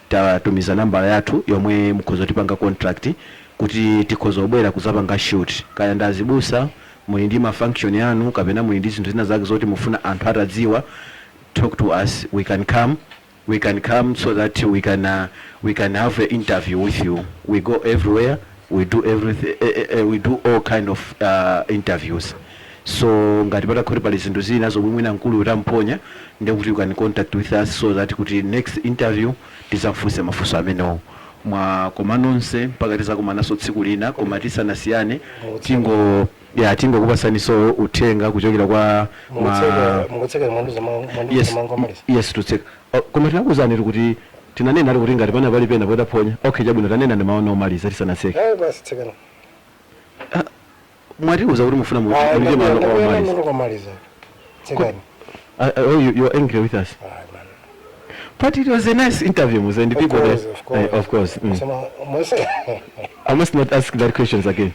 S2: Tatumiza nambala yathu yomwe mukhoza tipanga contact kuti tikhoza kubwera kuzapanga shoot, kaya ndazibusa muli ndi ma function yanu kapena muli ndi zinthu zina zake zoti mufuna anthu atadziwa, talk to us. We can come so that we can have an interview with you. We go everywhere, we do everything, we do all kind of interviews. So ngati patakhoti pali zinthu zina zomwe mwina mkulu utamponya, ndekuti you can contact with us so that kuti next interview tizafunse mafunso amenewo. Mwa koma nonse mpaka tizakumananso tsiku lina. Koma tisanasiyane, tingo ya tingokupasaniso uthenga kuchokera kwa
S3: Mukutseka mwanduza?
S2: Yes.
S3: Mangomaliza.
S2: Yes, tutseka. Oh, koma tinakuwuzani kuti tinanena ali kuti ngati pana pali pena potaphonya. Okay, chabwino, tanena ndi mawu omaliza tisanatseke.
S3: Eh, basi, tsekana.
S2: Mwatiuza kuti mufuna mulije mawu omaliza.
S3: Omaliza, tsekani.
S2: Oh, you're angry with us?
S3: Ah, man.
S2: But it was a nice interview, Musa, and the
S3: Of
S2: people
S3: course,
S2: there.
S3: of course.
S2: Of course.
S3: Sema
S2: I must not ask that questions again.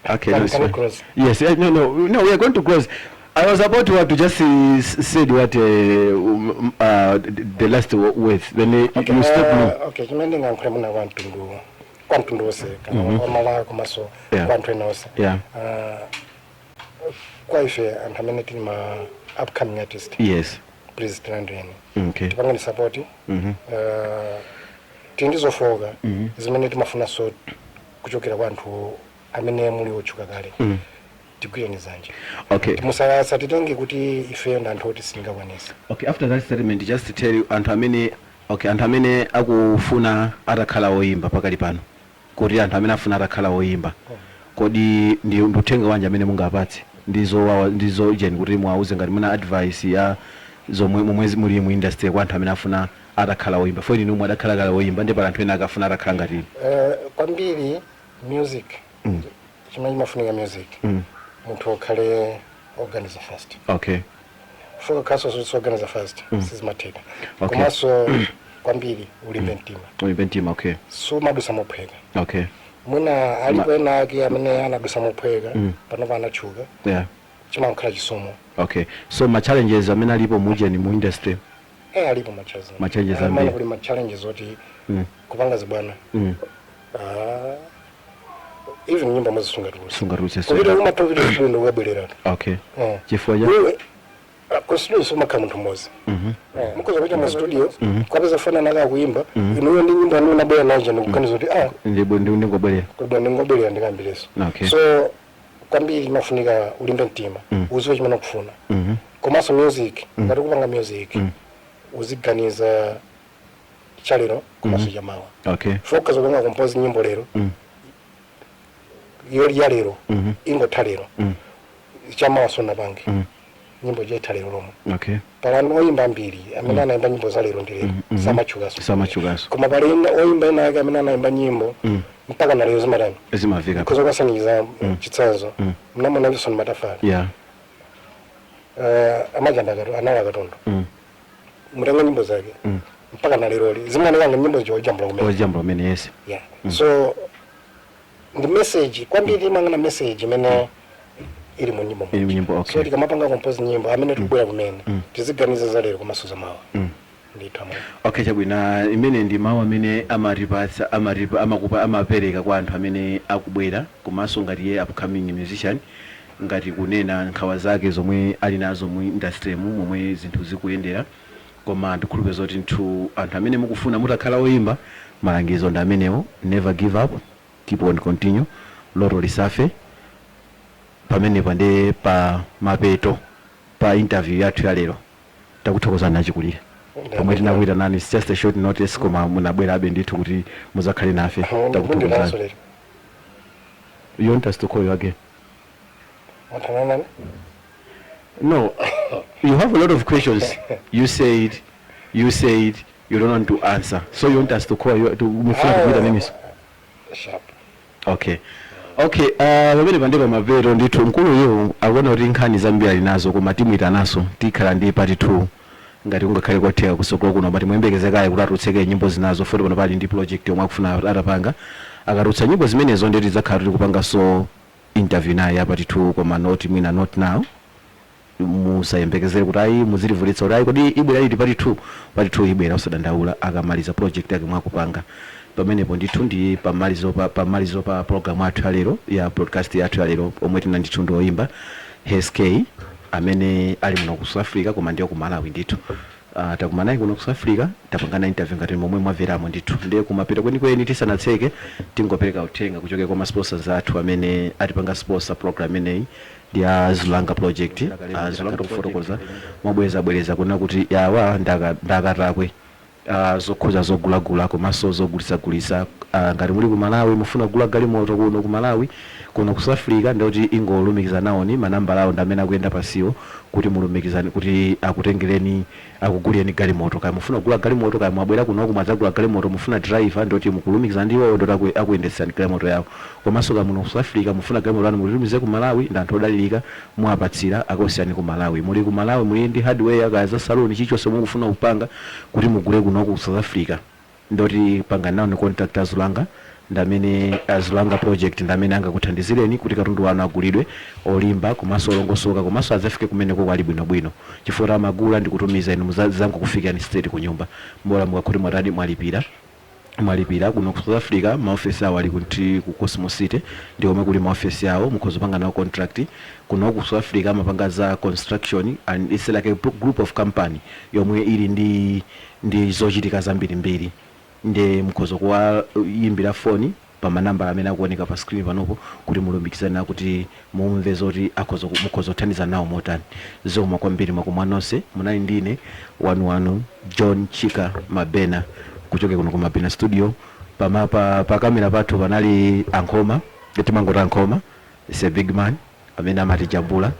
S2: Okay, no, it's
S3: Can we
S2: fine.
S3: close?
S2: Yes, no, we are going to close. I was about to, to just said what the last words. Then
S3: Okay,
S2: you stop me.
S3: Okay, chimene ndingayankhule muna kwa mtundu wonse kana kwa Malawi komanso kwa anthu ena onse. Kwa ife anthu amene tili ma upcoming artist, please tilandireni, tipangeni support. Tili ndi zofowoka zimene timafunanso kuchokera kwa anthu amene muli otchuka kale. Tigwireni zanja. Musatitenge kuti ifeyo ndi anthu oti sitingakwanise.
S2: Okay, after that statement, just to tell you, anthu amene, okay, anthu amene akufuna atakhala woyimba pakali pano, kuti anthu amene afuna atakhala woyimba, kodi ndi uthenga wanji amene mungapatse ndizo ndizo jen kuti mwauze ngati muna advice ya zomwe momwe muli mu industry kwa anthu amene afuna atakhala woyimba? Fo inu adakhala kale woyimba, ndi pala anthu ena akafuna atakhala ngati inu.
S3: Kwambiri music, chimene chimafunika music, munthu ukhale organize fast. Fuka khaso organize fast, sizimatheka. Komanso kwambiri ulimbe mtima.
S2: Ulimbe mtima, okay.
S3: Sumadusa mophweka. Mwina alipo ena ake amene anadusa mophweka, panopa anatchuka. Chimakhala chisomo.
S2: Okay, so ma challenges amene alipo mujeni mu industry?
S3: Eh, alipo ma challenges.
S2: Ma challenges ambiri.
S3: Kuli ma challenges oti kupanga zibwana. Ah, even nyimbo mazisungatulutsa.
S2: Sungatulutse.
S3: Kupita kumatopita bwino ukabwereratu.
S2: Chifukwa cha?
S3: Wewe ku studio sumakhala munthu mmodzi. Mukhoza kupita mu studio kwapeza fana naka kuimba, inuyo ndi nyimbo anu nabwera najo ndikuganiza kuti ah,
S2: ndingobwerera.
S3: Kuti ndingobwerera ndikambireso. So kwambiri imafunika ulimbe mtima, uziwe chimene ukufuna. Komanso music, ngati kupanga music, uziganiza chalero komanso chamawa. Focus kupanga compose nyimbo lero, yoli ya lero ingotha lero, chamawa sunapange nyimbo jaitha lero lomwe. Pala anthu oyimba ambiri amene anayimba nyimbo za lero ndi lero samatchukaso.
S2: Samatchukaso.
S3: Koma pali oyimba ena ake amene anayimba nyimbo mpaka na lero zimatani?
S2: Zimavika.
S3: Khoza kwasaniza chitsanzo, mnamona Wilson Matafale. Amajanda anali akatundu. Mutenga nyimbo zake, mpaka na leroli zimaonekanga nyimbo zojambula kumene.
S2: Ojambula umene, yes.
S3: Yeah, so ndi message kwambiri, imangana message imene ili mu nyimbo.
S2: Ili mu nyimbo, okay.
S3: So tikamapanga compose nyimbo, amene tikubwera kumene, tiziganiza za lero komanso za mawa. Ndithu amene.
S2: Okay, chabwino, imene ndi mawu amene amatipatsa, amatipa, amakupa, amapereka kwa anthu amene akubwera, komanso ngati ye upcoming musician, ngati kunena nkhawa zake zomwe ali nazo mu industry mu momwe zinthu zikuyendera. Koma ndikhulupirira zoti nthu anthu amene mukufuna mutakhala woyimba, malangizo ndi amenewo: never give up, keep on continue, loto lisafe. Pamenepa ndi pa mapeto pa interview yathu ya lero. Takuthokozani achikulire pomwe tinakuita nani. It's just a short notice, koma munabwerabe ndithu kuti muzakhale nafe.
S3: Mundilanso
S2: Takuthokozani.
S3: lero.
S2: You want us to call you again?
S3: Mwathananani.
S2: No, you have a lot of questions, you said. You said you don't want to answer, so you want us to call you to mufuna kupita neniso?
S3: Sharp.
S2: Okay, pamene pandepa mapeto ndithu, mkuluyu akuona kuti nkhani zambiri ali nazo, koma timuyitanaso, tikhala ndi part 2 ngati kungakhale kotheka kusokolo kuno. But muyembekezekaye kuti atutseke nyimbo zinazo foti pano pali ndi project yomwe akufuna atapanga. Akatutsa nyimbo zimenezo, ndeti tidzakhala tili kupanganso interview naye ya part 2, koma not mwina, not now. Musayembekezere kuti ayi, muzilivulitsa kuti ayi, kodi ibwera liti part 2? Part 2 ibwera, usadandaula, akamaliza project yake mwakupanga. Pamenepo ndithu ndi pamalizo pa program athu yalero, ya broadcast yathu yalero, omwe tina ndithu ndi oyimba Hes K amene ali muno ku South Africa, koma ndiyo ku Malawi ndithu. Takumanayi kuno ku South Africa, tapangana interview ngati momwe mwamveramo ndithu. Ndiye kumapita kwenikweni, tisanatseke, tingopereka uthenga kuchokera kwa ma sponsors athu amene atipanga sponsor program imeneyi, ndi a Zulanga Project. Zulanga, kufotokoza mwabweza bwereza kuna kuti yawa ndakatakwe zokhuza zogulagula komanso zogulisagulisa. Ngati muli ku Malawi, mufuna kugula galimoto kuno ku Malawi, kuno ku South Africa, ndikuti ingolumikiza nawoni manambala awo ndi amene akuyenda pasiwo, kuti mulumikizane kuti akutengereni, akugulireni galimoto. Kaya mufuna kugula galimoto, kaya mwabwera kunoku mwadzagula galimoto, mufuna driver, ndoti mukulumikiza ndi iwowo, ndoti akuyendetsani galimoto yawo. Komanso kaya muno ku South Africa mufuna galimoto yanu mulitumize ku Malawi, ndi anthu odalirika, muwapatsira akosiyani ku Malawi. Muli ku Malawi, muli ndi hardware, kaya za saloni, chilichonse mukufuna kupanga kuti mugule kunoku ku South Africa, ndoti pangani nawo ni contact Azulanga, ndamene Azulanga Project ndamene angakuthandizireni kuti katundu wanu agulidwe olimba komanso olongosoka, komanso adzafike kumeneko kwali bwinobwino, chifukwa amagula ndi kutumiza, inu zangokufikani straight ku nyumba, mbola mukakhoti mwatadi mwalipira. Mwalipira kuno ku South Africa, maofesi awo ali kuti ku Cosmo City, ndi omwe kuli maofesi awo, mukhoza kupanga nawo contract. Kuno ku South Africa amapanga za construction and it's like a group of company yomwe ili ndi zochitika zambirimbiri. Ndi mukhoza kuwayimbira foni pa manambala amene akuoneka pa screen panopo kuti mulumikizane nawo, kuti mumve zoti mukhoza kuthandiza nawo motani. Zomwe kwambiri mwakumwa nonse, munali ndine wanuwanu John Chika Mabena kuchoka kuno ku Mabena Studio. Pa kamera pathu panali Ankhoma, timangoti Ankhoma is a big man amene amatijambula.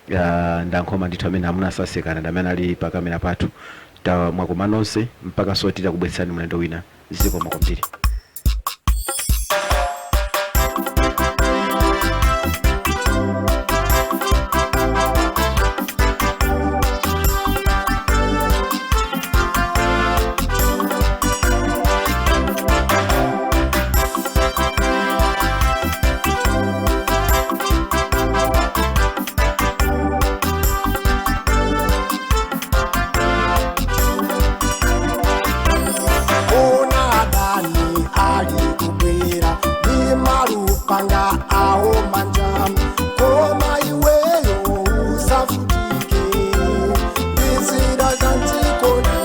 S2: Ndi Ankhoma ndithu amene amuna sasekana, ndi amene ali pa kamera pathu. Ta mwakoma nonse, mpaka so titakubweretsani mlendo wina. Zikomo kwambiri.
S1: Ona adani ali kubwera ndi malupanga awo manja, koma iweyo usavutike ndi zida za mdzikoli.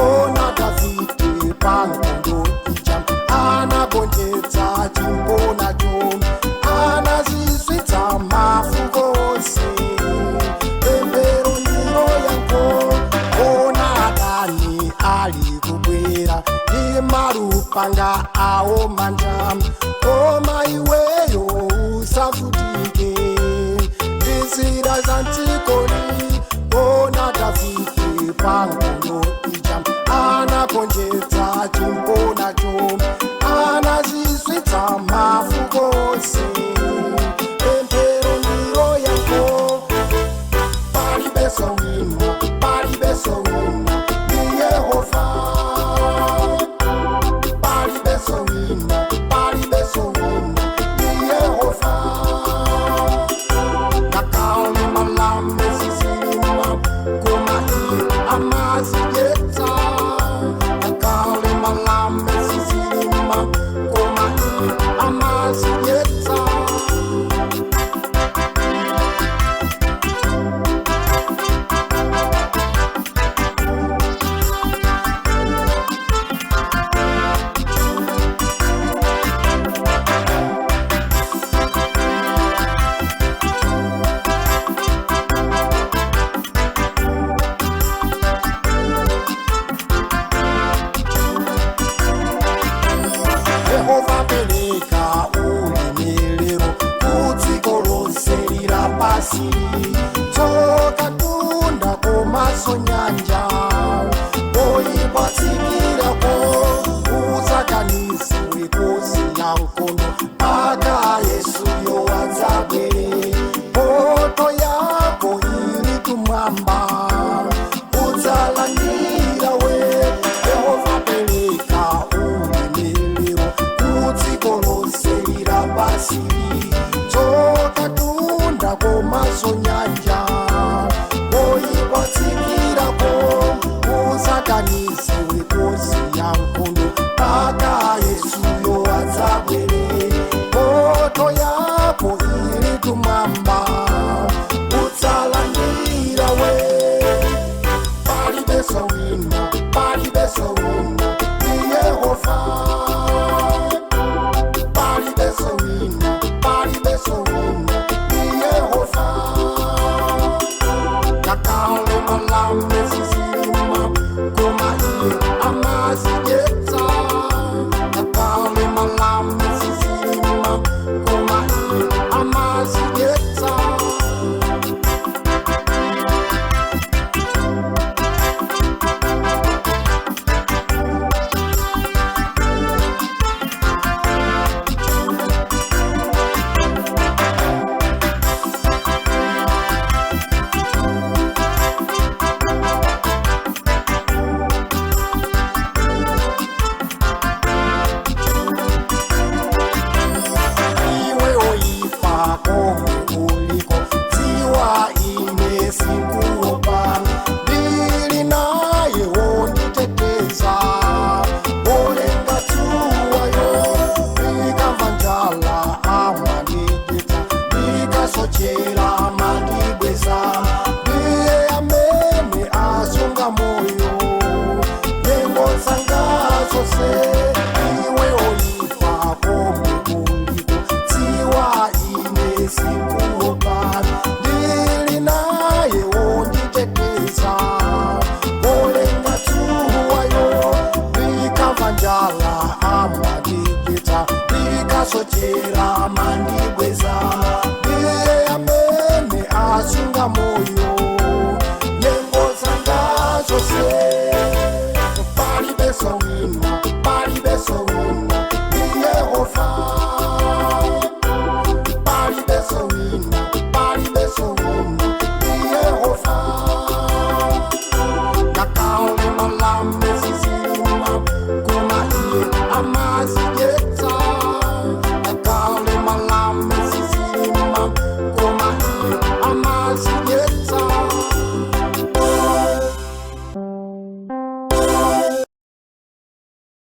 S1: Ona Davide pankhondo ija anagonjetsa chimbonacho, anazizwitsa mafuko onse. Pemphero ndilo yankho. Ona adani ali kubwera ndi malupanga awo manja, koma iweyo usavutike ndi zida za mdzikoli. Ona Davide pankhondo ija anagonjetsa chimbonacho, anazizwitsa mafuko onse. Pemphero ndilo yankho. Palibeso wina, palibeso wina, ndi Yehova. Palibeso wina, palibeso wina, ndi Yehova. Ngakhale malambe sisi. Palibeso wina, palibeso wina, ni Yehova. Palibeso wina, palibeso wina, ni Yehova. Kakale malambe zizima, koma iye amazidyetsa. Kakale malambe zizima, koma iye amazidyetsa. Iwe oyipa komwe uliko, dziwa ine sikuopa. Ndili naye wonditeteza, olenga tsuwayo. Ndikamva njala amandidetsa, ndikasochera amandibweza. Ndiye amene asunga moyo, nyengo zanga zonse. Iwe oyipa komwe uliko, dziwa ine sikuopa. Ndili naye wonditeteza, olenga tsuwayo. Ndikamva njala amandidetsa, ndikasochera amandibweza. Ndiye amene asunga moyo, nyengo zanga zonse.